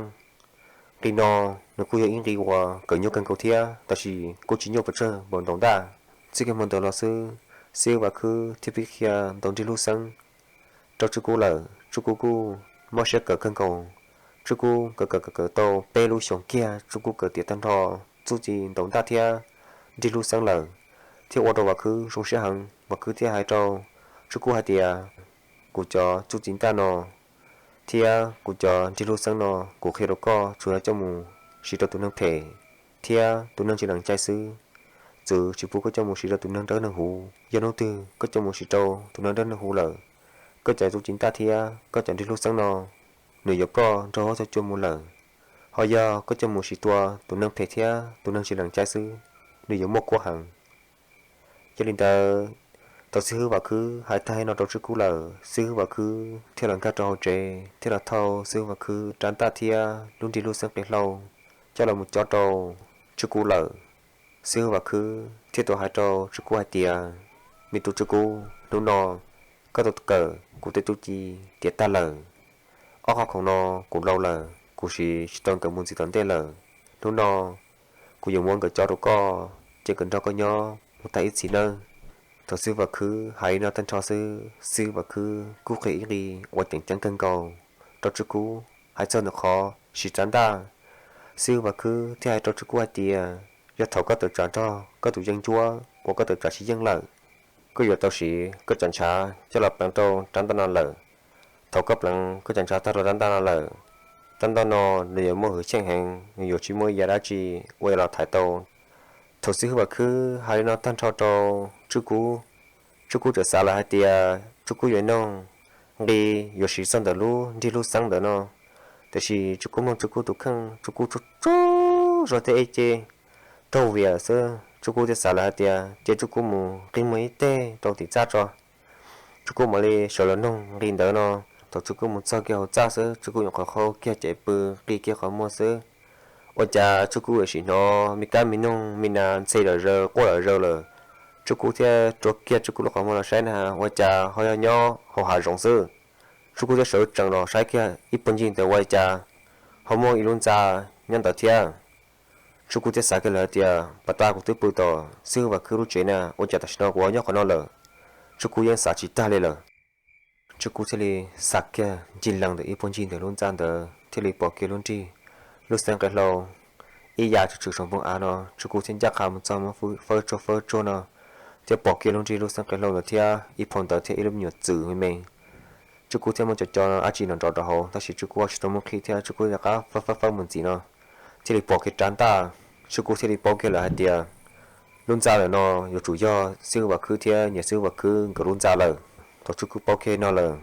Nqi no nws kuj yog ib nqi uas kawm nyuaj kawg nkaus thiab, tab sis kuj tsis nyuaj pes tsawg npaum ntaus ntaj. Txij kiag hmo ntawd los xwb, xib hwb Vam Khwb thiaj pib qhia ntaus nrig hlub xeeb rau Tswj Kub lawm. Tswj Kub kuj mob siab kawm kawg nkaus. Tswj Kub kawm kawm kawm kawm tau peb lub xyoos kiag, Tswj Kub kawm tiav tag nrho txuj ci ntaus ntaj thiab nrig hlub xeeb lawm, thiaj ua rau Vam Khwb zoo siab heev. Vam Khwb thiaj hais rau Tswj Kub hais tias, kuv cov txuj ci ntaj no thiab kuv cov nrig hlub xeeb no, kuv qhia rau koj tsuas yog coj mus siv rau tus neeg phem thiab tus neeg tsis lees cai xwb, txwv tsis pub koj coj mus siv rau tus neeg dawb neeg huv. Yog hnub twg koj coj mus siv rau tus neeg dawb neeg huv lawm, koj cov txuj ci ntaj thiab koj cov nrig hlub xeeb no, nws yuav ploj nrog huab cua mus lawm. Ho yog koj coj mus siv tua tus neeg phem thiab tus neeg tsis lees cai xwb, nws yuav muaj kuab heev. Yog li ntawd, thaum xib hwb Vam Khwb hais tag no rau Tswj Kub lawm, xib hwb Vam Khwb thiaj los nkag rau hauv tsev, thiaj los thauj xib hwb Vam Khwb rab ntaj thiab lub nrig hlub xeeb qe hlau coj los mus cob rau Tswj Kub lawm. Xib hwb Vam Khwb thiaj tau hais rau Tswj Kub hais tias, me tub Tswj Kub, hnub no koj tau kawm kuv tej txuj ci tiav tag lawm. Ob qhov khoom no kuv laus lawm, kuv siv tsis tau nkawd mus ntxiv tom ntej lawm. Hnub no kuv yuav muab nkawd cob rau koj, ces nkawd nrog koj nyob mus tag ib txhis nawb. Thaum xib hwb Vam Khwb hais li no tag nrho xwb, xib hwb Vam Khwb kuj qhia ib nqi uas ceev ceeb kawg nkaus rau Tswj Kub hais txog ntawm qhov siv rab ntaj. Xib hwb Vam Khwb thiaj hais rau Tswj Kub hais tias, yog thaum koj tawm tsam nrog koj tus yeej ncuab uas koj tawm tsam tsis yeej lawm, koj yuav tau siv koj cov ntshav coj los pleev rau rab ntaj no lawm. Thaum koj pleev koj cov ntshav tag rau rab ntaj no lawm, rab ntaj no nws yuav muaj hwj chim heev, nws yuav tsis muaj ib yam dab tsi uas yuav los thaiv tau. Thaum xib hwb Vam Khwb hais li no tag nrho rau Tswj Kub, Tswj Kub txawm xav lawm hais tias Tswj Kub yuav nug nqi yuav siv txog ntawm lub nrig hlub xeeb ntawd no, tiam sis Tswj Kub mloog Tswj Kub tus kheej, Tswj Kub tsaug tsaug zog thiab ib ce raug vias xwb. Tswj Kub thiaj xav lawm hais tias cia Tswj Kub mus qi muag ib teg rau tim txaj tso, Tswj Kub mam li sawv los nug nqi ntawd no. Thaum Tswj Kub mus txog kiag hauv txaj xwb, Tswj Kub nyuam qhuav qhau kiag cev pw, qi kiag qhov muag xwb, ua cas Tswj Kub yuav sim hnov me kab me noog me nas ntxhe lawm zaws quaj lawm zaws lawm. Tswj Kub thiaj rua kiag Tswj Kub lub qhov muag los saib na, ua cas ho yog nyob hauv hav zoov xwb. Tswj Kub thiaj sawv tsees los saib kiag ib puag ncig ntawd ua li cas ho muaj ib lub ntxa nyob ntawd thiab. Tswj Kub thiaj xav kiag lawm hais tias, pas tag kuv twb pw tom xib hwb Vam Khwb lub tsev na, ua cas tam sim no kuv ho nyob qhov no lawm? Tswj Kub yeej xav tsis tag li lawm. Tswj Kub thiaj li xav kiag ncig lees ntawm ib puag ncig ntawm lub ntxa ntawd thiaj li pom kiag lub nrig lub xeeb qe hlau ib yam tshwm tshwm saum npoo av no. Tswj Kub thiaj ncaj qha mus txog muab fawb tsuag fawb tsuag no, thiaj pom kiag lub nrig lub xeeb qe hlau ntawd thiab ib phau ntawv thiab ib lub me nyuam txwm me me. Tswj Kub thiaj muab cov cov no dab tsi nrov nrov rau hauv, tab sis Tswj Kub ho tsis tau muab qhib thiab Tswj Kub rov qab fawb fawb fawb mus ntxiv no, thiaj li pom kiag rab ntaj. Tswj Kub thiaj li paub kiag lawm hais tias lub ntxa ntawm no yuav tsum yog xib hwb Vam Khwb thiab niam xib hwb Vam Khwb nkawd lub ntxa lawm. Thaum Tswj Kub paub kiag no lawm,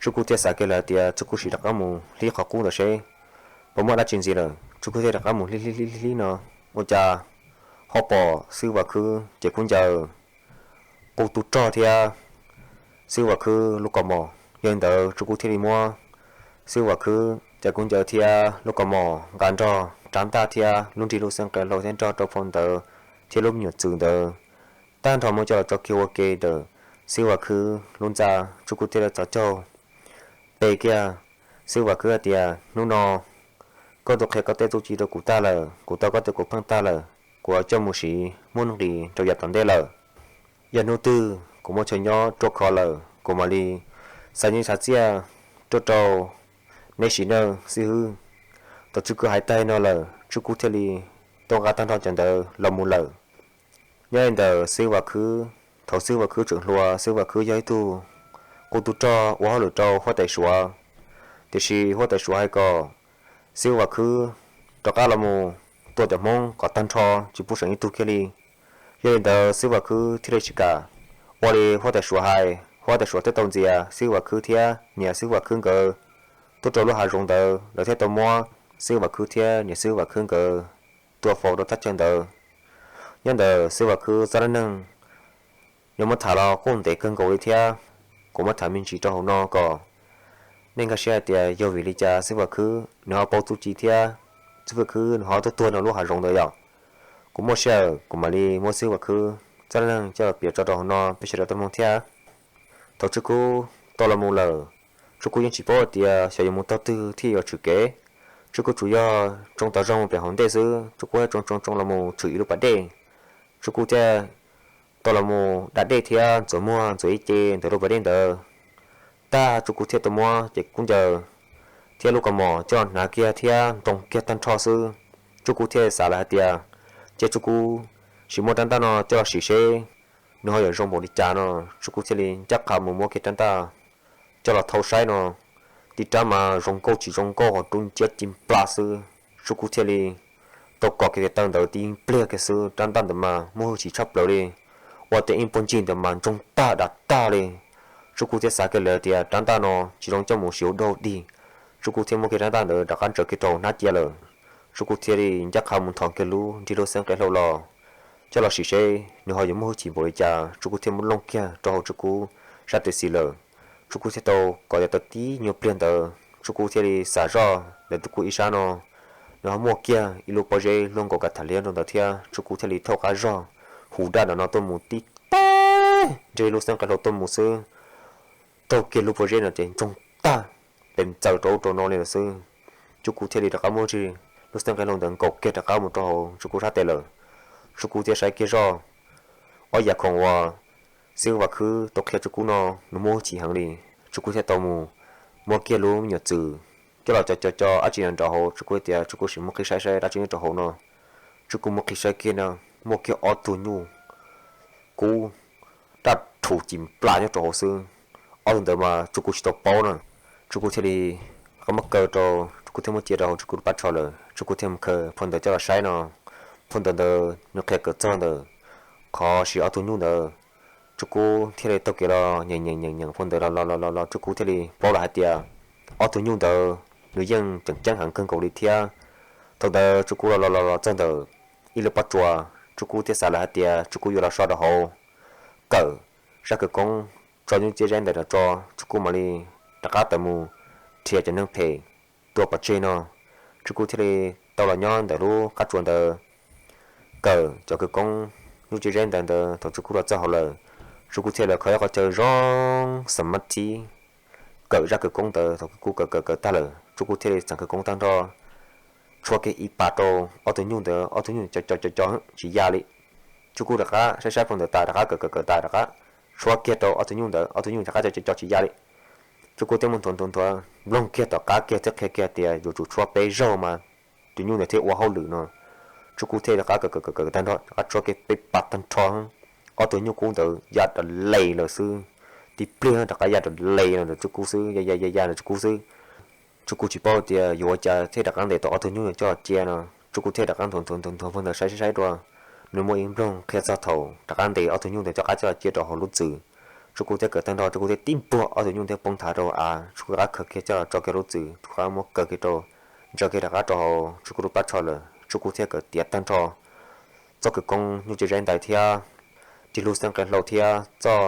Tswj Kub thiaj xav kiag lawm hais tias Tswj Kub sim rov qab mus hlib qhov qub ntawd seb puas muaj dab tsi ntxiv lawm. Tswj Kub thiaj rov qab mus hlib hlib hlib hlib no, ua cas ho pom xib hwb Vam Khwb cev khaub ncaws, qub tub rog thiab xib hwb Vam Khwb lub kaus mom. Yog li ntawd Tswj Kub thiaj li muab xib hwb Vam Khwb cev khaub ncaws thiab lub kaus mom nqa nrog rab ntaj thiab lub nrig lub xeeb qe hlau thiab nrog rau phau ntawv thiab lub me nyuam txwm ntawd tag nrho muab coj los tso kiag ua ke ntawm xib hwb Vam Khwb lub ntxa. Tswj Kub thiaj li txhos caug pe kiag xib hwb Vam Khwb hais tias, hnub no koj twb qhia koj tej txuj ci rau kuv tag lawm, kuv tau koj tej kuv pheej tag lawm. kuv coj mus siv muaj nuj nqis rau yav tom ntej lawm. Yog hnub twg kuv muaj chaw nyob ruaj khov lawm kuv mam li xa nyiaj xa txiaj tuaj rau neb sim neej xib hwb. Thaum Tswv Kwv hais tag no lawm Tswv Kub thiaj li tau nqa tag nrho cov ntawd los mus lawm. Nyob li ntawm xib hwb Vam Khwb, thaum xib hwb Vam Khwb tseem hluas xib hwb Vam Khwb yog ib tug qub tub rog ua hauj lwm rau huab tais Suav. Tiam sis huab tais Suav hais kom xib hwb Vam Khwb rov qab los mus tua cov Hmoob kom tag nrho tsis pub seem ib tug kiag li. Yog li ntawd xib hwb Vam Khwb thiaj li tsis kam ua li huab tais Suav hais. Huab tais Suav thiaj tau ntxias xib hwb Vam Khwb thiab niam xib hwb Vam Khwb nkawd tuaj rau lub hav zoov ntawd, lawv thiaj tau muab xib hwb Vam Khwb thiab niam xib hwb Vam Khwb nkawd tua faus rau thaj chaw ntawd. Nyob ntawm xib hwb Vam Khwb txoj dab neeg yuav muab tham los kuj ntev kawg nkaus li thiab. Kuv muab tham me ntsis rau hauv no kom nej nkag siab hais tias yog vim li cas xib hwb Vam Khwb nws ho paub txuj ci thiab xib hwb Vam Khwb nws ho tuaj tuag nyob lub hav zoov ntawd yom. Kuv muaj sij hawm kuv mam li muab xib hwb Vam Khwb txoj dab neeg coj los piav tso rau hauv no peb sawv daws tau mloog thiab. Thaum Tswv Kub tau los mus lawm, Tswv Kub yeej tsis paub hais tias xyov yuav mus tog twg thiaj yuav tshwm kev. Tswv Kub tsuas yog tsoo tau zoo pem hauv ntej xwb, Tswv Kub thiaj tsoo tsoo tsoo los mus tshwm ib lub pas dej. Tswv Kub thiaj tau los mus da dej thiab ntxuav muag ntxuav ib ce ntawm lub pas dej ntawd. Tag Tswv Kub thiaj tau muab cev kub ncaws thiab lub kaus mom coj los hnav kiag thiab ntoo kiag tag nrho xwb. Tswv Kub thiaj xav lawm hais tias, cia Tswv Kub sim muab rab ntaj no coj los sim seb nws ho yuav zoo npaum li cas no. Tswv Kub thiaj li ncaj qha mus muab kiag rab ntaj coj los thau saib no, tib rab mas zoo nkauj tsis zoo nkauj ho dub nciab ci nplas xwb. Tswv Kub thiaj li tau kov kiag tes taw ntawd tib pliag kiag xwb, rab ntaj ntawd mas muaj hwj chim tshaj plaws li, ua tej ib puag ncig ntawd mas ntsoog tag dav tag li. Tswv Kub thiaj xav kiag lawm tias rab ntaj no tsis zoo coj mus siv ua dog dig. Tswv Kub thiaj muab kiag rab ntaj ntawd rov qab ntsaws kiag rau hnab cia lawm. Tswv Kub thiaj li ncaj qha mus nthos kiag lub nrig lub xeeb qe hlau los, coj los sim seb nws ho yuav muaj hwj chim npaum li cas. Tswv Kub thiaj muab looj kiag rau hauv Tswv Kub sab tes xis lawm. Tswv Kub thiaj tau kov tes taw tib nyuag pliag ntawd, Tswv Kub thiaj li xav zoj ntawm Tswv Kub ib sab no, nws ho muaj kiag ib lub pob zeb luaj nkaus kav tham liab rau ntawd thiab. Tswv Kub thiaj li thauj qab zog hu daj nram no tuaj mus tib teg nreg lub xeeb qe hlau tuaj mus xwb, taug kiag lub pob zeb no ces ntsoog tag, pes ntxaws rau ub rau no li lawm xwb. Tswv Kub thiaj li rov qab muab nrig lub xeeb qe hlau ntawd nkaum kiag rov qab mus rau hauv Tswv Kub sab tes lawm. Tswv Kub thiaj saib kiag zoj, ob yav khoom uas xib hwb Vam Khwb tau qhia Tswv Kub no nws muaj hwj chim heev li. Tswv Kub thiaj tau mus muab kiag lub me nyuam txwm coj los co co co dab tsi nyob rau hauv. Tswv Kub tias Tswv Kub sim muab qhib saib saib dab tsi nyob rau hauv no. Tswv Kub muab qhib saib kiag no, muaj kiag ob tug nyuj kub daj rhuv ci nplas nyob rau hauv xwb. Ob tug ntawd mas Tswv Kub tsis tau paub na. Tswv Kub thiaj li rov qab muab kaw rau, Tswv Kub thiaj muab cia rau hauv Tswv Kub lub pab tsho lawm. Tswv Kub thiaj mus khaws phau ntawv coj los saib no, phau ntawv ntawd nws qhia kawm txog ntawm qhov siv ob tug nyuj ntawd. Tswv Kub thiaj li taug kev los nyeem nyeem nyeem nyeem phau ntawv los los los los los Tswv Kub thiaj li paub lawm hais tias ob tug nyuj ntawd nws yeej tseem ceeb heev kawg nkaus li thiab. Thaum ntawd Tswv Kub los los los los txog ntawm ib lub pob tsuas, Tswv Kub thiaj xav lawm hais tias Tswv Kub yuav los so rau hauv kawm zaj khawv koob tso nyuj ciab zaib ntawd los tso, Tswv Kub mam li rov qab tawm mus nrhiav cov neeg phem tua pov tseg no. Tswv Kub thiaj li tau los nyob ntawm lub qab tsuas ntawd kawm cov khawv koob nyuj ciab zaib ntawd ntawd. Thaum Tswv Kub los txog hauv lawm, Tswv Kub thiaj los kho ib qhov chaw zoo xam mab thib kawm zaj khawv koob ntawd. Thaum Tswv Kub kawm kawm kawm tag lawm, Tswv Kub thiaj li txeem khawv koob tag nrho tshuab kiag ib pas rau ob tug nyuj ntawd, ob tug nyuj co co co co tsis ya li. Tswv Kub rov qab saib saib phau ntawv tas rov qab kawm kawm kawm tas rov qab tshuab kiag rau ob tug nyuj ntawd, ob tug nyuj rov qab co co co tsis ya li. Tswv Kub thiaj muab nthuav nthuav nthuav nploog kiag tom qab kiag thiab qhia kiag tias yuav tsum tshuab peb zaug mas tus nyuj ntawd thiaj ua hauj lwm no. Tswv Kub thiaj rov qab kawm kawm kawm kawm tag nrho rov qab tshuab kiag peb pas tag nrho, ob tug nyuj kub ntawd ya raws li lawm xwb. Tib pliag rov qab ya raws li los ntawm Tswv Kub xwb, ya ya ya ya ntawm Tswv Kub xwb. Tswv Kub tsis paub tias yuav ua cas thiaj rov qab ntes tau ob tug nyuj coj los cia no. Tswv Kub thiaj rov qab nthuav nthuav nthuav nthuav phau ntawv saib saib saib dua, nws muaj ib nploog qhia txog thaum rov qab ntes ob tug nyuj ntawd coj qab coj los cia rau hauv lub txwm. Tswv Kub thiaj kawm tag nrho, Tswv Kub thiaj tib npuag ob tug nyuj thiaj poob nthav rau av, Tswv Kub rov qab khaws kiag coj los tso kiag lub txwm, Tswv Kub rov qab muab kaw kiag rau, ntsaws kiag rov qab rau hauv Tswv Kub lub pab tsho lawm. Tswv Kub thiaj kawm tiav tag nrho txoj khawv koob nyuj ciab zaib ntawd thiab, rig lub xeeb qe hlau thiab txoj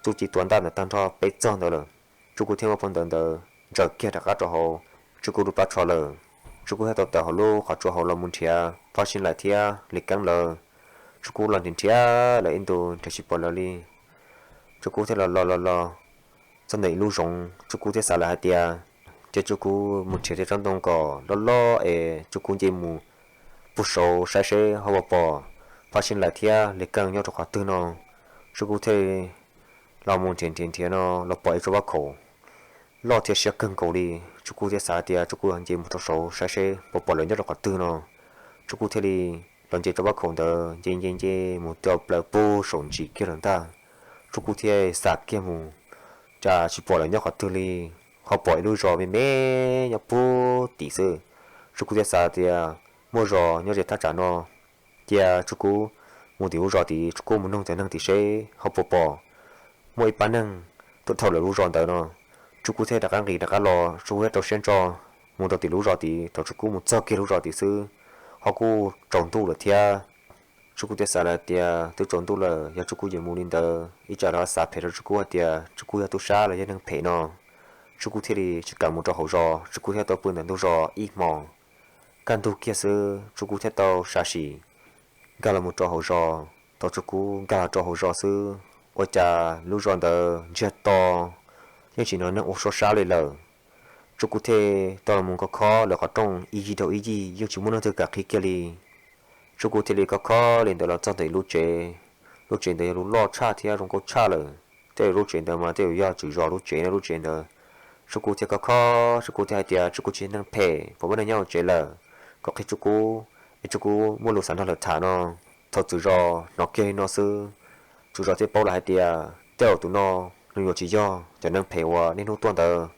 txuj ci tua ntaj ntawd tag nrho peb txog ntawd lawm. Tswv Kub thiaj muab phau ntawv ntawd ntsaws kiag rov qab rau hauv Tswv Kub lub pab tsho lawm. Tswv Kub thiaj tau tawm hauv lub qhov tsua hauv los mus nrhiav Phob Sib Laim thiab Lis Keeb lawv. Tswv Kub los nrhiav nrhiav lawv ib ntus nrhiav tsis pom lawv li. Tswv Kub thiaj los los los los txog ntawm ib lub zoov, Tswv Kub thiaj xav lawm hais tias, cia Tswv Kub mus nrhiav tej tsob ntoo kom loj loj es Tswv Kub nce mus puag saud saib seb ho puas pom pab seeb lais thiab li keej nyob rau qhov twg no. Tsub Kub thiaj li los mus nrhiav nrhiav nrhiav no los pom ib tsob pob khaum loj thiab siab kawg nkaus li. Tsub Kub thiaj xav tias Tsub Kub yuav nce mus rau saud saib seb puas pom lawv nyob rau qhov twg no. Tsub Kub thiaj li los nce tsob pob khaum ntawd nce nce nce mus txog plaws puag saum ntsis kiag lawm ntag. Tsub Kub thiaj xav kiag mus, cas tsis pom lawv nyob qhov twg li, ho pom ib lub zos me me nyob puag tim xwb. Tsub Kub thiaj xav tias muaj zos nyob ze thaj tsam no, cia Tsub Kub mus tim lub zos tid, Tsub Kub mus noog cov neeg tim seb ho puas pom muaj ib pab neeg tuaj dhau lawv lub zos ntawd no. Tsub Kub thiaj rov qab nqis rov qab los, Tsub Kub thiaj rau siab ntso mus rau tim lub zos tid. Thaum Tsub Kub mus txog kiag lub zos tid xwb, ho kuj tsaus ntuj lawm thiab. Tsub Kub thiaj xav lawm tias twb tsaus ntuj lawm, yog Tsub Kub yuav mus li ntawd ib tsam lawv xav phem rau Tsub Kub hais tias Tsub Kub yog tub sab los yog neeg phem no. Tsub Kub thiaj li tsis kam mus rau hauv zos, Tsub Kub thiaj tau pw ntawm ntug zos ib hmos. Kaj ntug kiag xwb Tsub Kub thiaj tau sam sim nkag los mus rau hauv zos. Thaum Tsub Kub nkag los rau hauv zos xwb, ua cas lub zos ntawd ntsiag to, yeej tsis hnov neeg ua suab sab li lawm. Tsub Kub thiaj tau los mus khob khob lawv qhov rooj ib yig dhau ib yig, yeej tsis muaj neeg twg kam qhib kiag li. Tsub Kub thiaj li khob khob li ntawd los txog ntawm ib lub tsev. Lub tsev ntawd yog lub loj tshaj thiab zoo nkauj tshaj lawm, thiab lub tsev ntawd mas tej zaum yog tswv zos lub tsev no lub tsev ntawd. Tsub Kub thiaj khob khob, Tsub Kub thiaj hais tias Tsub Kub tsis yog neeg phem, puas muaj neeg nyob hauv tsev lawm, kom qhia Tsub Kub, es Tsub Kub muaj lus xav nrog lawv tham no. Thaum tswv zos hnov kiag li no xwb, tswv zos thiaj paub lawm hais tias tej zaum tus no nws yuav tsis yog cov neeg phem uas niaj hnub tuaj ntawd.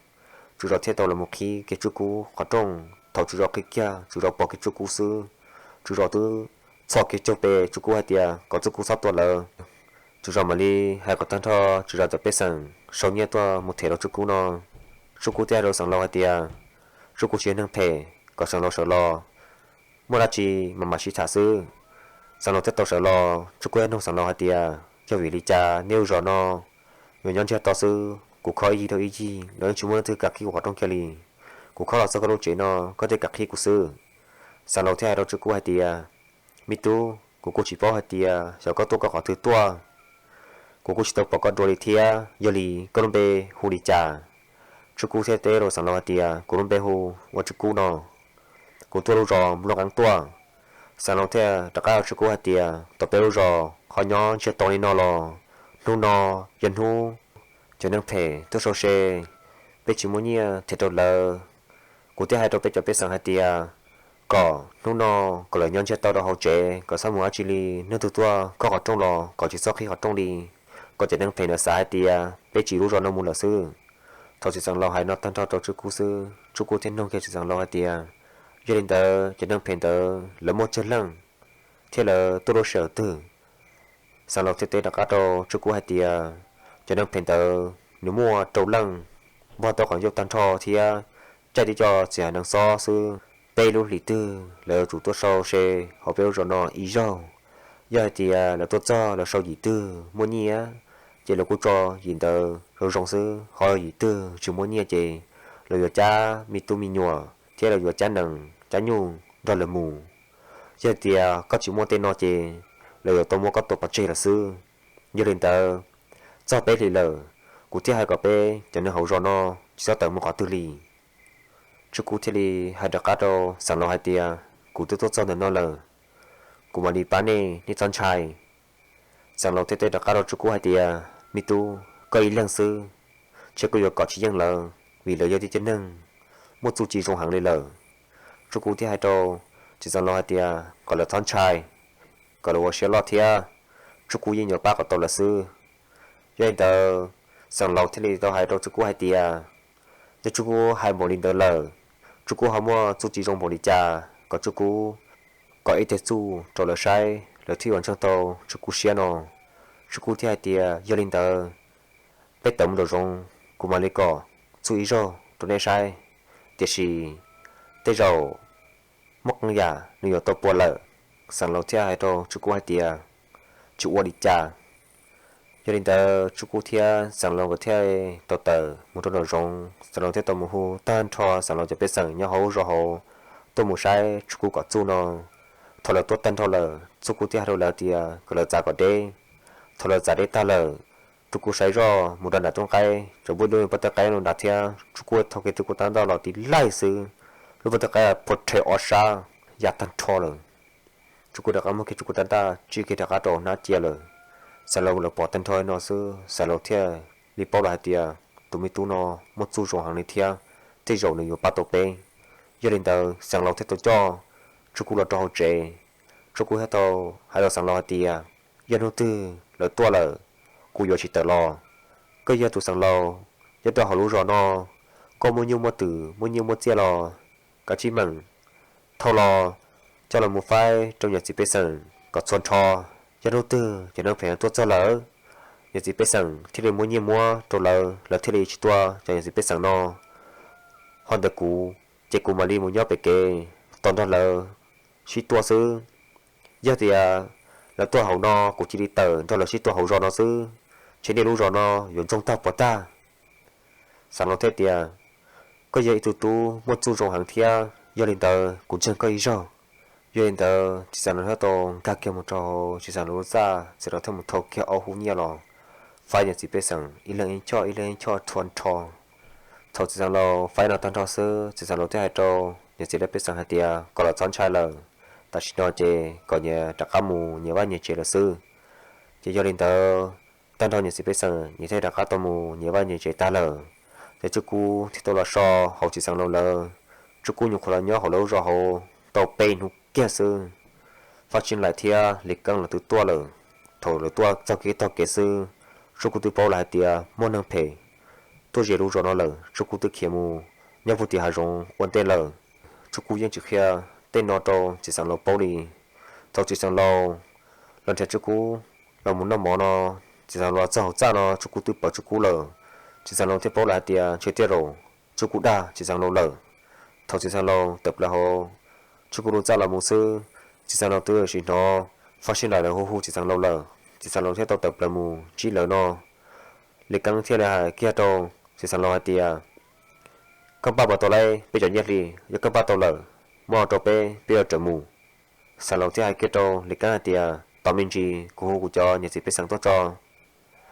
Tswv zos thiaj tau los mus qhib kiag Tsub Kub qhov rooj. Thaum tswv zos qhib kiag, tswv zos pom kiag Tsub Kub xwb, tswv zos twb txhos kiag caug pes Tsub Kub hais tias kom Tsub Kub txhob tua lawv. Tswv zos mam li hais kom tag nrho tswv zos cov pej xeem sau nyiaj tuaj mus them rau Tsub Kub no. Tsub Kub thiaj hais rau xeev laus hais tias Tsub Kub tsis yog neeg phem, kom xeev laus sawv los, muaj dab tsi mas mam sib tham xwb. Xeev laus thiaj tau sawv los, Tsub Kub thiaj nug xeev laus hais tias yog vim li cas nej lub zos no yuav nyob ntsiag to xwb, kuv khob ib yig dhau ib yig los yeej tsis muaj leej twg kam qhib kuv qhov rooj kiag li. Kuv khob los txog koj lub tsev no koj thiaj kam qhib kuv xwb. Xeev laus thiaj hais rau Tsub Kub hais tias me tub, kuv kuj tsis paub hais tias xyov koj tuaj koj qhov twg tuaj, kuv kuj tsis tau pom koj dua li thiab, yog li koj lub npe hu li cas? Tsub Kub thiaj teb rau xeev laus hais tias kuv lub npe hu ua Tsub Kub no, kuv tuaj lub zos Nplooj Qeeb tuaj. Xeev laus thiaj rov qab hais rau Tsub Kub hais tias tau peb lub zos ho nyob ntsiag to li no los, hnub no yog hnub cov neeg phem tuaj sau se, peb tsis muaj nyiaj them rau lawv. Kuv thiaj hais rau peb cov pej xeem hais tias kom hnub no kom lawv nyob ntsiag to rau hauv tsev, kom txhob mus dab tsi li, neeg twg tuaj khob qhov rooj los kom tsis txhob qhib qhov rooj li, kom cov neeg phem ntawd xav hais tias peb tsiv lub zos no mus lawm xwb. Thaum txiv xeev laus hais no tag nrho rau Tsub Kub xwb, Tsub Kub thiaj nug kiag txiv xeev laus hais tias yog li ntawd cov neeg phem ntawd lawv muaj tsawg leej thiab lawv tuaj lub sij hawm twg? Xeev laus thiaj teb rov qab rau Tsub Kub hais tias cov neeg phem ntawd nws muaj rau leej, npog tau qhov ncauj tag nrho thiab caij tib co txiv hav neeg xob xwb. Peb lub hlis twg lawv yuav tsum tuaj sau se hauv peb lub zos no ib zaug. Yog hais tias lawv tuaj txog lawv sau yim twg muaj nyiaj, ces lawv kuj tso yim ntawd zoo zoo xwb, ho yim twg tsis muaj nyiaj ces lawv yuav cab me tub me nyuam thiab lawv yuav cab nees cab nyuj nrog lawv mus. Yog hais tias koj tsis muaj tej no ces lawv yuav tau muab koj tua pov tseg lawm xwb. Yog li ntawd, txog peb hlis lawm, kuv thiaj hais kom peb cov neeg hauv zos no tsis txhob tawm mus qhov twg li. Tsub Kub thiaj li hais rov qab rau xeev laus hais tias kuv twb tuaj txog ntawm no lawm, kuv mam li pab nej, nej txhob ntshai. Xeev laus thiaj teb rov qab rau Tsub Kub hais tias me tub, koj ib leeg xwb, ntshe koj yuav kom tsis yeej lawv, vim lawv yog tib co neeg muaj txuj ci zoo heev li lawm. Tsub Kub thiaj hais rau txiv xeev laus hais tias kom lawv txhob ntshai, kom lawv ua siab loj thiab, Tsub Kub yeej yuav pab kom tau lawv xwb. Yog li ntawd, xeev laus thiaj li tau hais rau Tsub Kub hais tias yog Tsub Kub hais npaum li ntawd lawm, Tsub Kub ho muaj txuj ci zoo npaum li cas, kom Tsub Kub kom ib teg txuj rau lawv saib lawv thiaj yuav ntseeg tau Tsub Kub siab no. Tsub Kub thiaj hais tias yog li ntawd, peb tawm mus nraum zoov, kuv mam li kom txuj ib zaug rau nej saib, tiam sis tej zaum muaj qee yam nws yuav tau pua lawm. Xeev laus thiaj hais rau Tsub Kub hais tias tsis ua li cas. Yog li ntawd Tsub Kub thiab xeev laus nkawd thiaj tau tawm mus rau nraum zoov, xeev laus thiaj tau mus hu tag nrho xeev laus cov pej xeem nyob hauv lub zos hauv tuaj mus saib Tsub Kub kom txuj no. Thaum lawv tuaj tag nrho lawm, Tsub Kub thiaj hais rau lawv tias kom lawv txav kom deb. Thaum lawv txav deb tag lawm, Tsub Kub saib zoj mus rau nram rooj qaib, cov npua dub pob tawb qaib no nrad thiab, Tsub Kub thau kiag Tsub Kub tab ntoj los tib laij xwb, lub pob tawb qaib phua rhe ob sab ya tag nrho lawm. Tswv Kuv rov qab muab kiag Tswv Kuv tab ntaj tsij kiag rov qab rau hnab cia lawm. Xeev Laus lawv pom tag nrho no xwb Xeev Laus thiaj li paub lawm hais tias tus me tub no muaj txuj zoo heev li thiab, tej zaum nws yuav pab tau peb. Yog li ntawd Xeev Laus thiaj tau coj Tswv Kuv los rau hauv tsev. Tswv Kuv thiaj tau hais rau Xeev Laus hais tias, yog hnub twg lawv tuaj lawm, kuv yuav tsis tawm los. Koj yog tus Xeev Laus nyob rau hauv lub zos no, koj muaj nyuj muaj twm muaj nyiaj muaj txiaj los kav tsij meem thauj los coj los mus faib rau niam txiv pej xeem kom txhua nrho. Yog hnub twg cov neeg phem tuaj txog lawm, niam txiv pej xeem thiaj li muab nyiaj muab rau lawv, lawv thiaj li tsis tua cov niam txiv pej xeem no. Ho ntawm kuv ces kuv mam li mus nyob pem kev tos nrog lawv sib tua xwb. Yog tias lawv tuaj hauv no kuv cia li tawm nrog lawv sib tua hauv zos no xwb, ces nej lub zos no yuav ntsoog tag puas tag. Xeev Laus thiaj tias, koj yog ib tug tub muaj txuj zoo heev thiab, yog li ntawd kuv ntseeg koj ib zaug. Yog li ntawd txiv Xeev Laus thiaj tau nkag kiag mus rau hauv txiv Xeev Laus lub txaj, txiv Xeev Laus thiaj mus thau kiag ob hub nyiaj los faib niam txiv pej xeem ib leeg ib choj ib leeg ib choj txhua nrho. Thaum txiv Xeev Laus faib no tag nrho xwb, txiv Xeev Laus thiaj hais rau niam txiv lawv pej xeem hais tias kom lawv txhob ntshai lawm, tam sim no ces kom nyias rov qab mus nyias vaj nyias tsev lawm xwb. Ces yog li ntawd tag nrho niam txiv pej xeem nyias thiaj rov qab tau mus nyias vaj nyias tsev tag lawm. Ces Tswv Kuv thiaj tau los so hauv txiv Xeev Laus lawv. Tswv Kuv nyuam qhuav los nyob hauv lawv lub zos hauv tau peb hnub kiag xwb, Fab Xib Lais thiab Lis Keeb lawv twb tuaj lawm. Thaum lawv tuaj txog kev tog kev xwb, Tswv Kuv twb paub lawm hais tias muaj neeg phem tuaj ze lub zos no lawm. Tswv Kuv twb khiav mus nyob puag tim hav zoov ua ntej lawm. Tswv Kuv yeej tsis qhia tej no rau txiv Xeev Laus paub li. Thaum txiv Xeev Laus los nrhiav Tswv Kuv los mus noj mov no, txiv Xeev Laus los txog hauv txaj no Tswv Kuv twb pom Tswv Kuv lawm. Txiv Xeev Laus thiaj paub lawm hais tias ntshe tej zaum Tswv Kuv dag txiv Xeev Laus lawm. Thaum txiv Xeev Laus tawm plaws hauv Tswv Kuv lub txaj los mus xwb, txiv Xeev Laus twb sim hnov Fab Xib Lais lawv hu hu txiv Xeev Laus lawm. Txiv Xeev Laus thiaj tau tawm plaws mus ntsib lawv no. Lis Keeb thiaj li hais kiag rau txiv Xeev Laus hais tias, koj npaj puas tau lauj, peb cov nyiaj hli yog koj npaj tau lawm, muab rau peb, peb yuav rawm mus. Xeev Laus thiaj hais kiag rau Lis Keeb hais tias, tos me ntsis kuv hu kuv cov niam txiv pej xeem tuaj tso,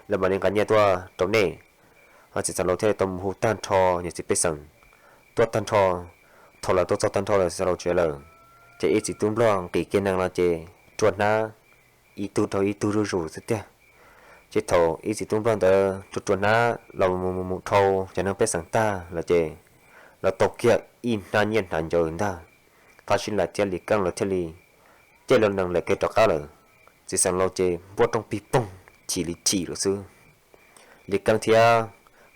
lawv mam li nqa nyiaj tuaj rau nej. Ho txiv Xeev Laus thiaj li tau mus hu tag nrho niam txiv pej xeem tuaj tag nrho. Thaum lawv tuaj txog tag nrho lawm txiv Xeev Laus tsev lawm, ces ib txiv tub nplog nqis kiag nees los ces rua hnab ib tug dhau ib tug zuj zus xwb tiag. Ces thaum ib txiv tub nplog ntawd rua rua hnab los mus mus mus dhau cov neeg pej xeem tag lawm ces lawv tau kiag ib hnab nyiaj hnav ncaws ntag. Fab Xib Lais thiab Lis Keeb lawv thiaj li caij lawv nees lawm kiag rov qab lawm. Txiv Xeev Laus ces npuaj rooj pig poog chim li chim lawm xwb. Lis Keeb thiab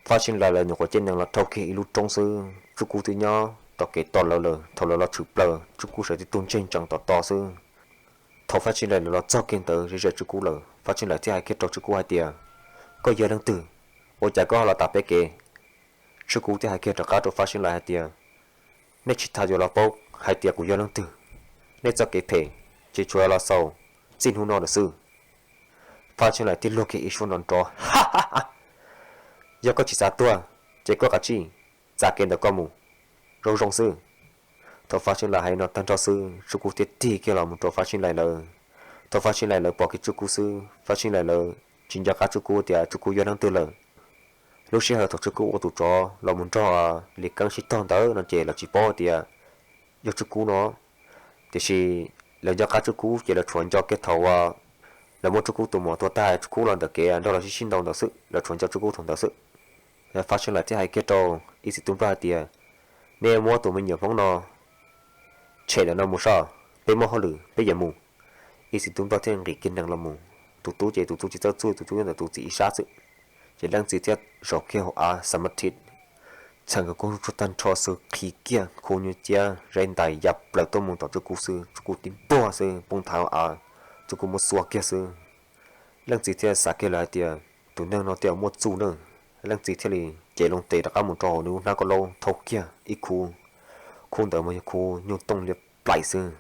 Fab Xib Lais lawv nyuam qhuav caij nees los dhau kiag ib lub roob xwb, Tswv Kub twb nyob tom kev tos lawv lawm. Thaum lawv los tshwm plaws Tswv Kub sawv tib tug ntseg ntsees tom tod xwb. Thaum Fab Xib Lais lawv los txog kiag ntawd ze ze Tswv Kub lawm, Fab Xib Lais thiaj hais kiag rau Tswv Kub hais tias, koj yog leej twg? Ua cas koj ho los tas peb kev? Tswv Kub thiaj hais kiag rov qab rau Fab Xib Lais hais tias, nej tsis tas yuav los paub hais tias kuv yog leej twg. Nej txoj kev phem ces tsuas los xaus txij hnub no lawm xwb. Fab Xib Lais thiaj luag kiag ib suab nrov nrov, yog koj tsis xav tuag ces koj kav tsij txav kev ntawm koj mus, zoo zoo xwb. Thaum Fab Xib Lais hais no tag nrho xwb, Tswv Kub thiaj tig kiag los mus rau Fab Xib Lais lawv. Thaum Fab Xib Lais lawv pom kiag Tswv Kub xwb, Fab Xib Lais lawv tsis nco qab Tswv Kub tias Tswv Kub yog leej twg lawm. Lub sij hawm thaum Tswv Kub ua tus tsov los mus nrog Lis Keeb sib tog ntawd no ces lawv tsis paub tias yog Tswv Kub no. Tiam sis lawv nco qab Tswv Kub ces lawv tsuas nco kiag thaum uas lawv muab Tswv Kub tus muam tua tag, Tswv Kub los ntawm kev nrog lawv sib sib ntaus ntawd xwb, lawv tsuas nco Tswv Kub thaum ntawd xwb. Fab Xib Lais thiaj hais kiag rau ib txiv tub nplog hais tias, nej muab tus me nyuam Hmoob no tshem ntawm no mus soj, peb muaj hauj lwm peb yuav mus. Ib txiv tub nplog thiaj nqis kiag nees los mus. Tus tub ces tus tub tsis txawj txuj, tus tub nyob ntawm tus txiv ib sab xwb. Ces leej txiv thiaj zaum kiag hauv av xa mab thib, txhais nkawd koob tsuag tag nrho xwb, qhib kiag khub nyuj ciab zaub ntais ya plaws tuaj mus tom Tswv Kub xwb, Tswv Kub tib npuag xwb poob nthav hauv av, Tswv Kub muab xuas kiag xwb. Leej txiv thiaj xav kiag lawm hais tias, tus neeg no tej zaum muaj txuj na. Leej txiv thiaj li cev loo tes rov qab mus rau hauv nws lub hnab kauj laub thau kiag ib khub. Khub ntawd mas yog khub nyuj tooj liab plaim xwb.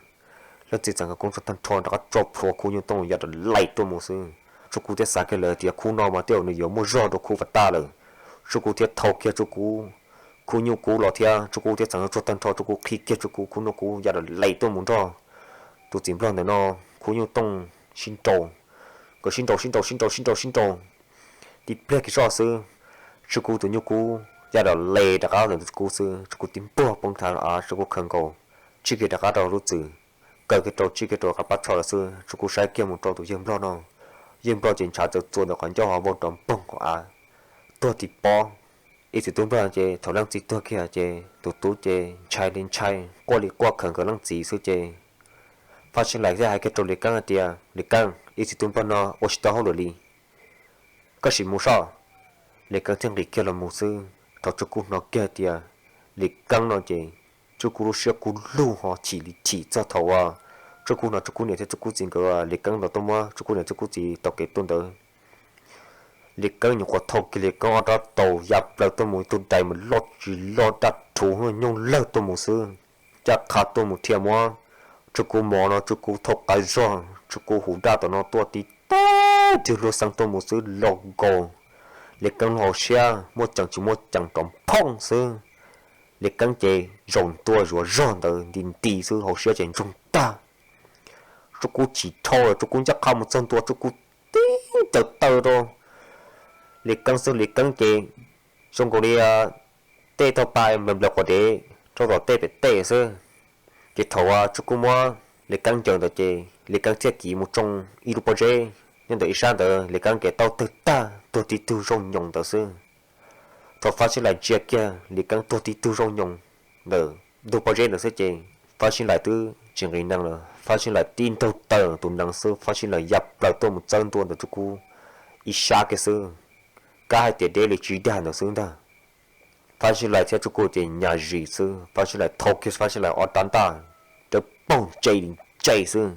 Leej txiv txais nkawd koob tsuag tag nrho rov qab tso plhuav khub nyuj tooj ya rau laim tuaj mus xwb. Tswv Kub thiaj xav kiag lawm tias khub no mas tej zaum nws yuav muaj zog dua khub pas tag lawm. Tswv Kub thiaj thau kiag Tswv Kub khub nyuj kub los thiab Tswv Kub thiaj txais nkawd tsuag tag nrho, Tswv Kub qhib kiag Tswv Kub khub nyuj kub ya rau laim tuaj mus nrog tus txiv nplog ntawm no khub nyuj tooj sib nraus. Nkawd sib nraus sib nraus sib nraus sib nraus sib nraus, tib pliag kiag zoj xwb, Tswv Kub tus nyuj kub ya rau laim rov qab ntawm Tswv Kub xwb, Tswv Kub tib npuag poob nthav hauv av, Tswv Kub khaws nkaus tsij kiag rov qab rau lub txwm. kaw kiag rau tsij kiag rau qab pab tsho lawm xwb. Tsub Kub saib kiag mus rau tus yawg nplog no, yawg nplog ces ntshav txawm txuas ntawm qhov ncauj ho vau rov npoog hauv av, tuag tib pob. Ib txiv tub nplog ces thaum leej txiv tuag kiag ces tus tub ces ntshai li ntshai, quaj li quaj khaws nkawd leej txiv xwb ces Fab Xyooj Lais thiaj hais kiag rau Lis Keeb hais tias, Lis Keeb, ib txiv tub nplog no ua tsis tau hauj lwm li, koj sim mus soj. Lis Keeb thiaj nqis kiag los mus xwb. Thaum Tsub Kub hnov kiag tias Lis Keeb no ces Tsub Kub lub siab kub lug ho chim li chim txog thaum uas Tsub Kub hnov Tsub Kub niam thiab Tsub Kub txiv nkawd, Lis Keeb ntawd tuaj muab Tsub Kub niam Tsub Kub txiv tau kev tuaj ntawd. Lis Keeb nyuam qhuav thau kiag Lis Keeb ob rab taus ya plaws tuaj mus ib tug dais mas loj tsis loj daj rhuv nyooj lawg tuaj mus xwb. Ncaj qha tuaj mus dhia muab Tsub Kub mos no Tsub Kub thauj qab zog, Tsub Kub hu daj tom no tuaj tib tag twg luag xeev tuaj mus xwb los nkaus Lis Keeb lub hauv siab muaj ceem tsis muaj ceem rov nphooj xwb. Lis Keeb ces zaum ntua zuav zog ntawd nti nti xwb, hauv siab ces ntsoog tag. Tsub Kub chim dhau lawm, Tsub Kub ncaj qha mus txog ntua, Tsub Kub tib ncaws taw rau Lis Keeb xwb, Lis Keeb ces zoo nkaus li tej tau pa nplaws nplaws quav dev rau tom tej pem tej xwb. Ces thaum uas Tsub Kub muab Lis Keeb ncaws ntawd ces Lis Keeb thiaj kiv mus tsoo ib lub pob zeb nyob ntawm ib sab ntawd, Lis Keeb ces tau tawg tag tuag tib tug zoo nyoos ntawd xwb. Thaum Fab Xyooj Lais ntsia kiag Lis Keeb tuag tib tug zoo nyoos ntawm ntug pob zeb ntawd xwb ces Fab Xyooj Lais twb tsis nqis nees lawm, Fab Xyooj Lais tib ntaug taw tus nees xwb, Fab Xyooj Lais ya plaws tuaj mus txawb ntua ntawm Tsub Kub ib sab kiag xwb, kab hais tias deb li tsib dag ntawd xwb ntag. Fab Xyooj Lais thiab Tsub Kub ces nyas zis xwb, Fab Xyooj Lais thau kiag Fab Xyooj Lais ob rab ntaj, dawb paug ntse li ntse xwb.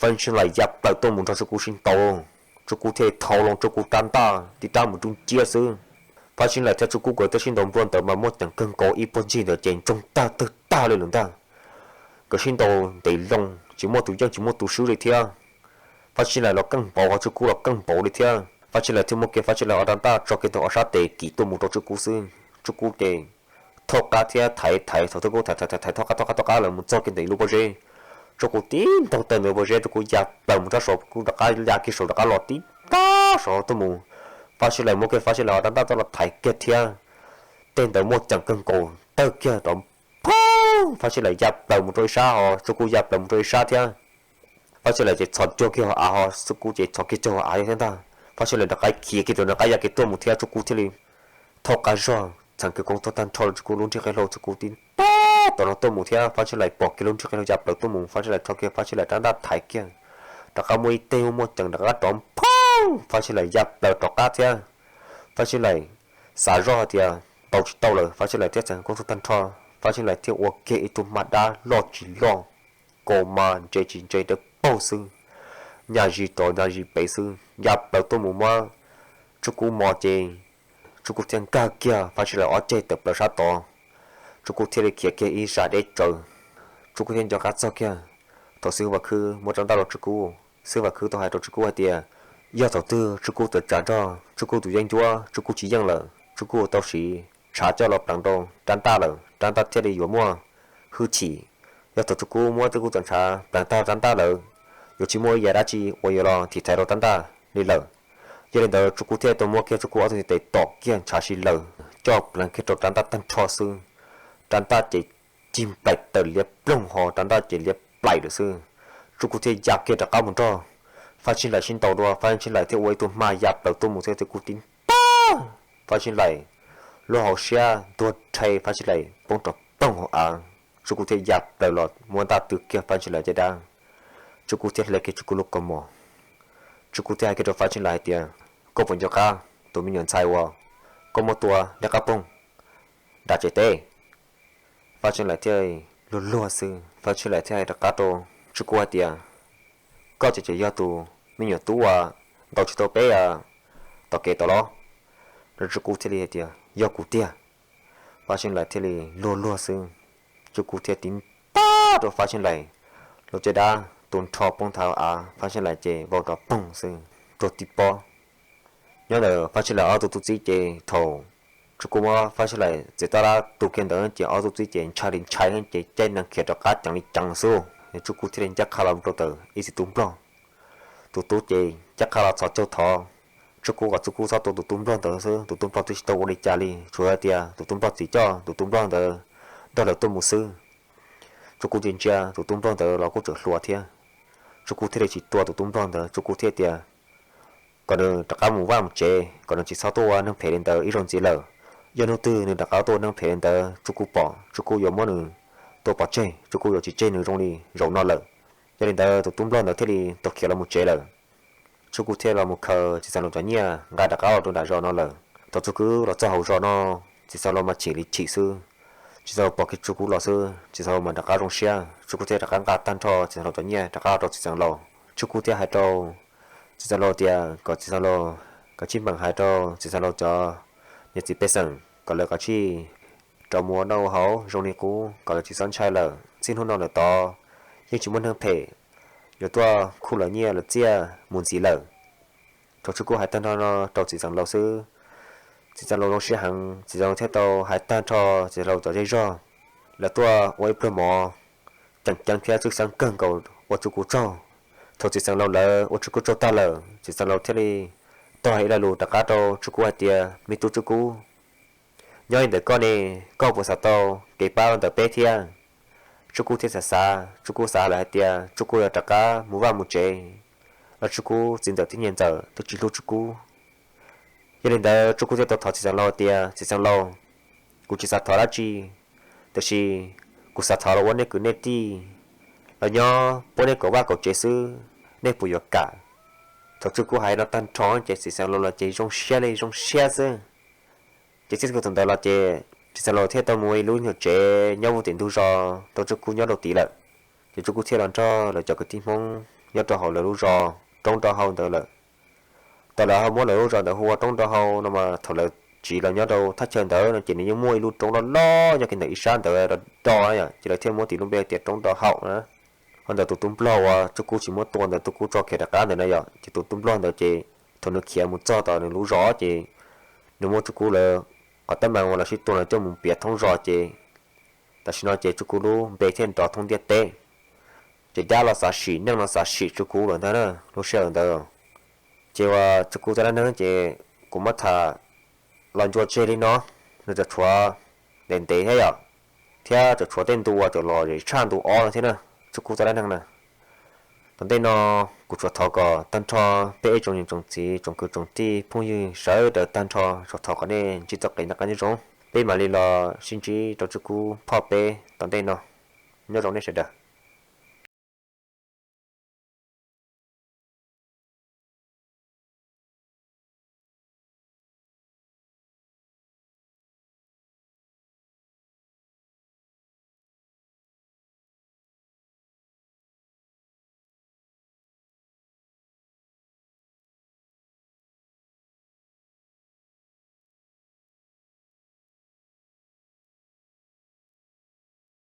Fab Xyooj Lais ya plaws tuaj mus nrog Tsub Kub sib ntaus, Tsub Kub thiaj li thau los Tsub Kub rab ntaj tib rab mus dub nciab xwb. Fab Xyooj Lais thiab Tsub Kub nkawd twb sib ntaus nplua ntawd mas muaj ceem kawg nkaus, ib puag ncig ntawd ces ntsoog tag tawg tag li lawm ntag. Nkawd sib ntaus ntev loo tsis muaj tus yeej tsis muaj tus swb li thiab. Fab Xyooj Lais los keej npaum ho Tsub Kub los keej npaum li thiab. Fab Xyooj Lais thiaj muab kiag Fab Xyooj Lais ob rab ntaj tso kiag tau ob sab tes kiv tuaj mus rau Tsub Kub xwb. Tsub Kub ces thauj qab thiab thaiv thaiv thaum twg kuj thaiv thaiv thaiv thaiv thauj qab thauj qab thauj qab lawm mus txog kiag ntawm ib lub pob zeb. Tsub Kub tib ntaug taw ntawm pob zeb, Tsub Kub ya plaws mus rab saud, kuj rov qab ya kiag saud rov qab los tib rab saud tuaj mus. Fab Xyooj Lais muab kiag Fab Xyooj Lais ob rab ntaj tuaj los thaiv kiag thiab. Tej ntawd muaj ceem kawg nkaus tawg kiag rov phooj, Fab Xyooj Lais ya plaws mus rau ib sab ho Tsub Kub ya plaws mus rau ib sab thiab. Fab Xyooj Lais ces txhos cuag kiag hauv av ho Tsub Kub ces txhos kiag cuag hauv av thiab ntag. Fab Xyooj Lais rov qab khiav kiag rov qab ya kiag tuaj mus thiab Tsub Kub thiaj li thauj qab zog txheem kiag koob txuj tag nrho rau Tsub Kub lub nrig qab hlau, Tsub Kub tib ntaug tom no tuaj mus thiab Fab Xyooj Lais pom kiag lub nrig qab hlau ya plaws tuaj mus, Fab Xyooj Lais rho kiag Fab Xyooj Lais rab ntaj thaiv kiag, rov qab muaj ib teg muaj ceem rov qab rov phooj, Fab Xyooj Lais ya plaws rov qab thiab. Fab Xyooj Lais xav zoj hais tias ntaus tsis tau lawm, Fab Xyooj Lais thiaj txheem koob txuj tag nrho, Fab Xyooj Lais thiaj ua kiag ib tug hma dab loj tsis loj, kaus mas ntse tsis ntse dawb paug xwb, nyas zis tod nyas zis pem xwb, ya plaws tuaj mus muab Tsub Kub mos ces Tsub Kub thiaj nkag kiag Fab Xyooj Lais ob ceg tawm plaws sab tod. Tsub Kub thiaj li khiav kiag ib sab deb tsawv. Tsub Kub thiaj nco qab txog kiag thaum xib hwb Vam Khwb muab rab ntaj rau Tsub Kub. Xib hwb Vam Khwb tau hais rau Tsub Kub hais tias, yog thaum twg Tsub Kub tawm tsam nrog Tsub Kub tus yeeb ncuab Tsub Kub tsis yeej lawm, Tsub Kub tau siv ntshav coj los pleev rau rab ntaj lawm, rab ntaj thiaj li yuav muaj hwj chim. Yog thaum Tsub Kub muab Tsub Kub txoj ntshav pleev tag rab ntaj lawm, yuav tsis muaj ib yam dab tsi uas yuav los thim thaiv rau rab ntaj li lawm. Yog li ntawd Tsub Kub thiaj tau muab kiag Tsub Kub ob tug tes tom kiag ntshav si lawm coj pleev kiag rau rab ntaj tag nrho xwb. Rab ntaj ces cig nplaim tawm liab ploog ho rab ntaj ces liab plaim lawm xwb. Tsub Kub thiaj ya kiag rov qab mus nrog Fab Xyooj Lais sib ntaus dua, Fab Xyooj Lais thiaj ua ib tug hma ya plaws tuaj mus thiab Tsub Kub tib ntaug, Fab Xyooj Lais lub hauv siab ntuag rhe, Fab Xyooj Lais poob rov ploog hauv av. Tsub Kub thiaj ya plaws los muab ntaj tw kiag Fab Xyooj Lais caj dab. Tsub Kub thiaj hle kiag Tsub Kub lub kaus mom. Tsub Kub thiaj hais kiag rau Fab Xyooj Lais hais tias, koj puas nco qab tus me nyuam ntxhais uas koj muab tua liab qab poog nram tsev teb? Fab Xyooj Lais thiaj luag luag xwb, Fab Xyooj Lais thiaj hais rov qab rau Tsub Kub hais tias, koj ces tseem yog tus me nyuam tub uas ntaus tsis tau peb tom kev tod los? Tsub Kub thiaj li hais tias, yog kuv tiag. Fab Xyooj Lais thiaj li luag luag xwb. Tsub Kub thiaj tib ntaug rau Fab Xyooj Lais lub caj dab, tu nrho poob nthav av, Fab Xyooj Lais ces vau rov poog xwb, tuag tib pob. Nyob ntawm Fab Xyooj Lais ob tug tub txib ces thaum Tsub Kub muab Fab Xyooj Lais txiav tab lab tu kiag ntawd ces ob tug tub txib ces ntshai li ntshai ces caij nees khiav rov qab ceev li ceev xwb. Tsub Kub thiaj li ncaj qha los rau ntawm ib txiv tub nplog. Tus tub ces ncaj qha los txhos caug thov Tsub Kub kom Tsub Kub txhob tua tus tub nplog ntawd xwb, tus tub nplog twb tsis tau ua li cas li, tsuas hais tias tus tub nplog txiv coj tus tub nplog ntawd nrog lawv tuaj mus xwb. Tsuj Kub ntsia ntsia tus tub nplog ntawd los kuj tseem hluas thiab. Tsuj Kub thiaj li tsis tua tus tub nplog ntawd, Tsuj Kub thiaj tias kom nws rov qab mus vaj mus tsev, kom nws tsis txhob tuaj ua neeg phem li ntawd ib zaug ntxiv lawm. Yog hnub twg nws rov qab tuaj ua neeg phem li ntawd, Tsuj Kub pom, Tsuj Kub yuav muab nws tua pov tseg, Tsuj Kub yuav tsis tseg nws zoo li zaum no lawm. Yog li ntawd tus tub nplog ntawd thiaj li tau khiav los mus tsev lawm. Tsuj Kub thiaj los mus khaws Txiv Xeev Laus cov nyiaj nqa rov qab los rau nram zos no lawm. Thaum Tsuj Kub los txog hauv zos no, Txiv Xeev Laus mas chim li chim xwb. Txiv Xeev Laus pom kiag Tsuj Kub los xwb, Txiv Xeev Laus mas rov qab zoo siab. Tsuj Kub thiaj rov qab nqa tag nrho Txiv Xeev Laus cov nyiaj rov qab los rau Txiv Xeev Laus. Tsuj Kub thiaj hais rau Txiv Xeev Laus tias kom Txiv Xeev Laus, kom Tsis Meem hais rau Txiv Xeev Laus cov niam txiv pej xeem kom lawv kav tsij rov mus ua noj ua haus zoo li qub, kom lawv tsis txhob ntshai lawm. Txij hnub no lawm tod yeej tsis muaj neeg phem yuav tuaj khuj lawv nyiaj lawv txiaj mus ntxiv lawm. Thaum Tsuj Kub hais tag nrho no rau Txiv Xeev Laus xwb, Txiv Xeev Laus zoo siab heev, Txiv Xeev Laus thiaj tau hais tag nrho Txiv Xeev Laus cov zej zog. Lawv tuaj ua ib pluag mov ceem ceeb thiab tshwj xeeb kawg nkaus ua Tsuj Kub tsaug. Thaum Txiv Xeev Laus lawv ua Tsuj Kub tsaug tag lawm, Txiv Xeev Laus thiaj li tau hais ib lo lus rov qab rau Tsuj Kub hais tias, Me tub Tsuj Kub, nyob li ntawm koj ne, koj puas xav tau kev pab ntawm peb thiab? Tsuj Kub thiaj xav xav, Tsuj Kub xav lawm hais tias Tsuj Kub yuav rov qab mus vaj mus tsev los Tsuj Kub txiv ntxawm thiab niam ntxawm twb tsis hlub Tsuj Kub. Yog li ntawd Tsuj Kub thiaj tau thov Txiv Xeev Laus tias, Txiv Xeev Laus, kuv tsis xav thov dab tsi, tiam sis kuv xav thov los ua nej kwv nej tij, los nyob puab nej kaum vaj kaum tsev xwb, nej puas yuav kam? Thaum Tsuj Kub hais no tag nrho ces Txiv Xeev Laus los ces zoo siab li zoo siab xwb. Ces txij thaum ntawd los ces Txiv Xeev Laus thiaj tau mus ua ib lub nyuag tsev nyob puag tim ntug zos rau Tsuj Kub nyob rau tid lawm. Ces Tsuj Kub thiaj los nrog lawv cov kwv tij Hmoob nyob rau hauv lawv lub zos Roob Nrau Hau ntawd lawm. Thaum lawv ho muab lawv lub zos ntawd hu ua Roob Nrau Hau no mas thaum lawv tsiv los nyob rau thaj chaw ntawd no ces nws yeej muaj ib lub roob loj loj nyob kiag ntawm ib sab ntawd do do na yom, ces lawv thiaj muab tis lub npe tias Roob Nrau Hau na. Ho ntawm tus tub nplog uas Tsuj Kub tsis muab tua ntawd, Tsuj Kub tso khiav rov qab ntawd na yom, ces tus tub nplog ntawd ces thaum nws khiav mus txog tom nws lub zos ces nws muab Tsuj Kub lawv qhov teeb meem uas lawv sib tua no coj mus piav thoob zos ces tam sim no ces Tsuj Kub lub npe thiaj nrov thoob ntiaj teb. Ces dab los xav sim, neeg los xav sim Tsuj Kub lawm ntag na lub sij hawm ntawd. Ces uas Tsuj Kub tej dab neeg ces kuv muab tham los ncua tseg li no, nws tseem tshuav ntev ntev thiab yom, thiab tseem tshuav tej ntu uas tseem los zem tshaj ntu ob no thiab na, Tsuj Kub tej dab neeg na. Tom ntej no kuv tsuas thov kom tag nrho peb ib tsoom niam tsoom txiv tsoom kwv tsoom tij phooj ywg sawv daws tag nrho tsuas thov kom nej ntsib txoj kev noj qab nyob zoo. Peb mam li los sib ntsib rau Tsuj Kub phoj peb tom ntej no. Nyob zoo nej sawv daws.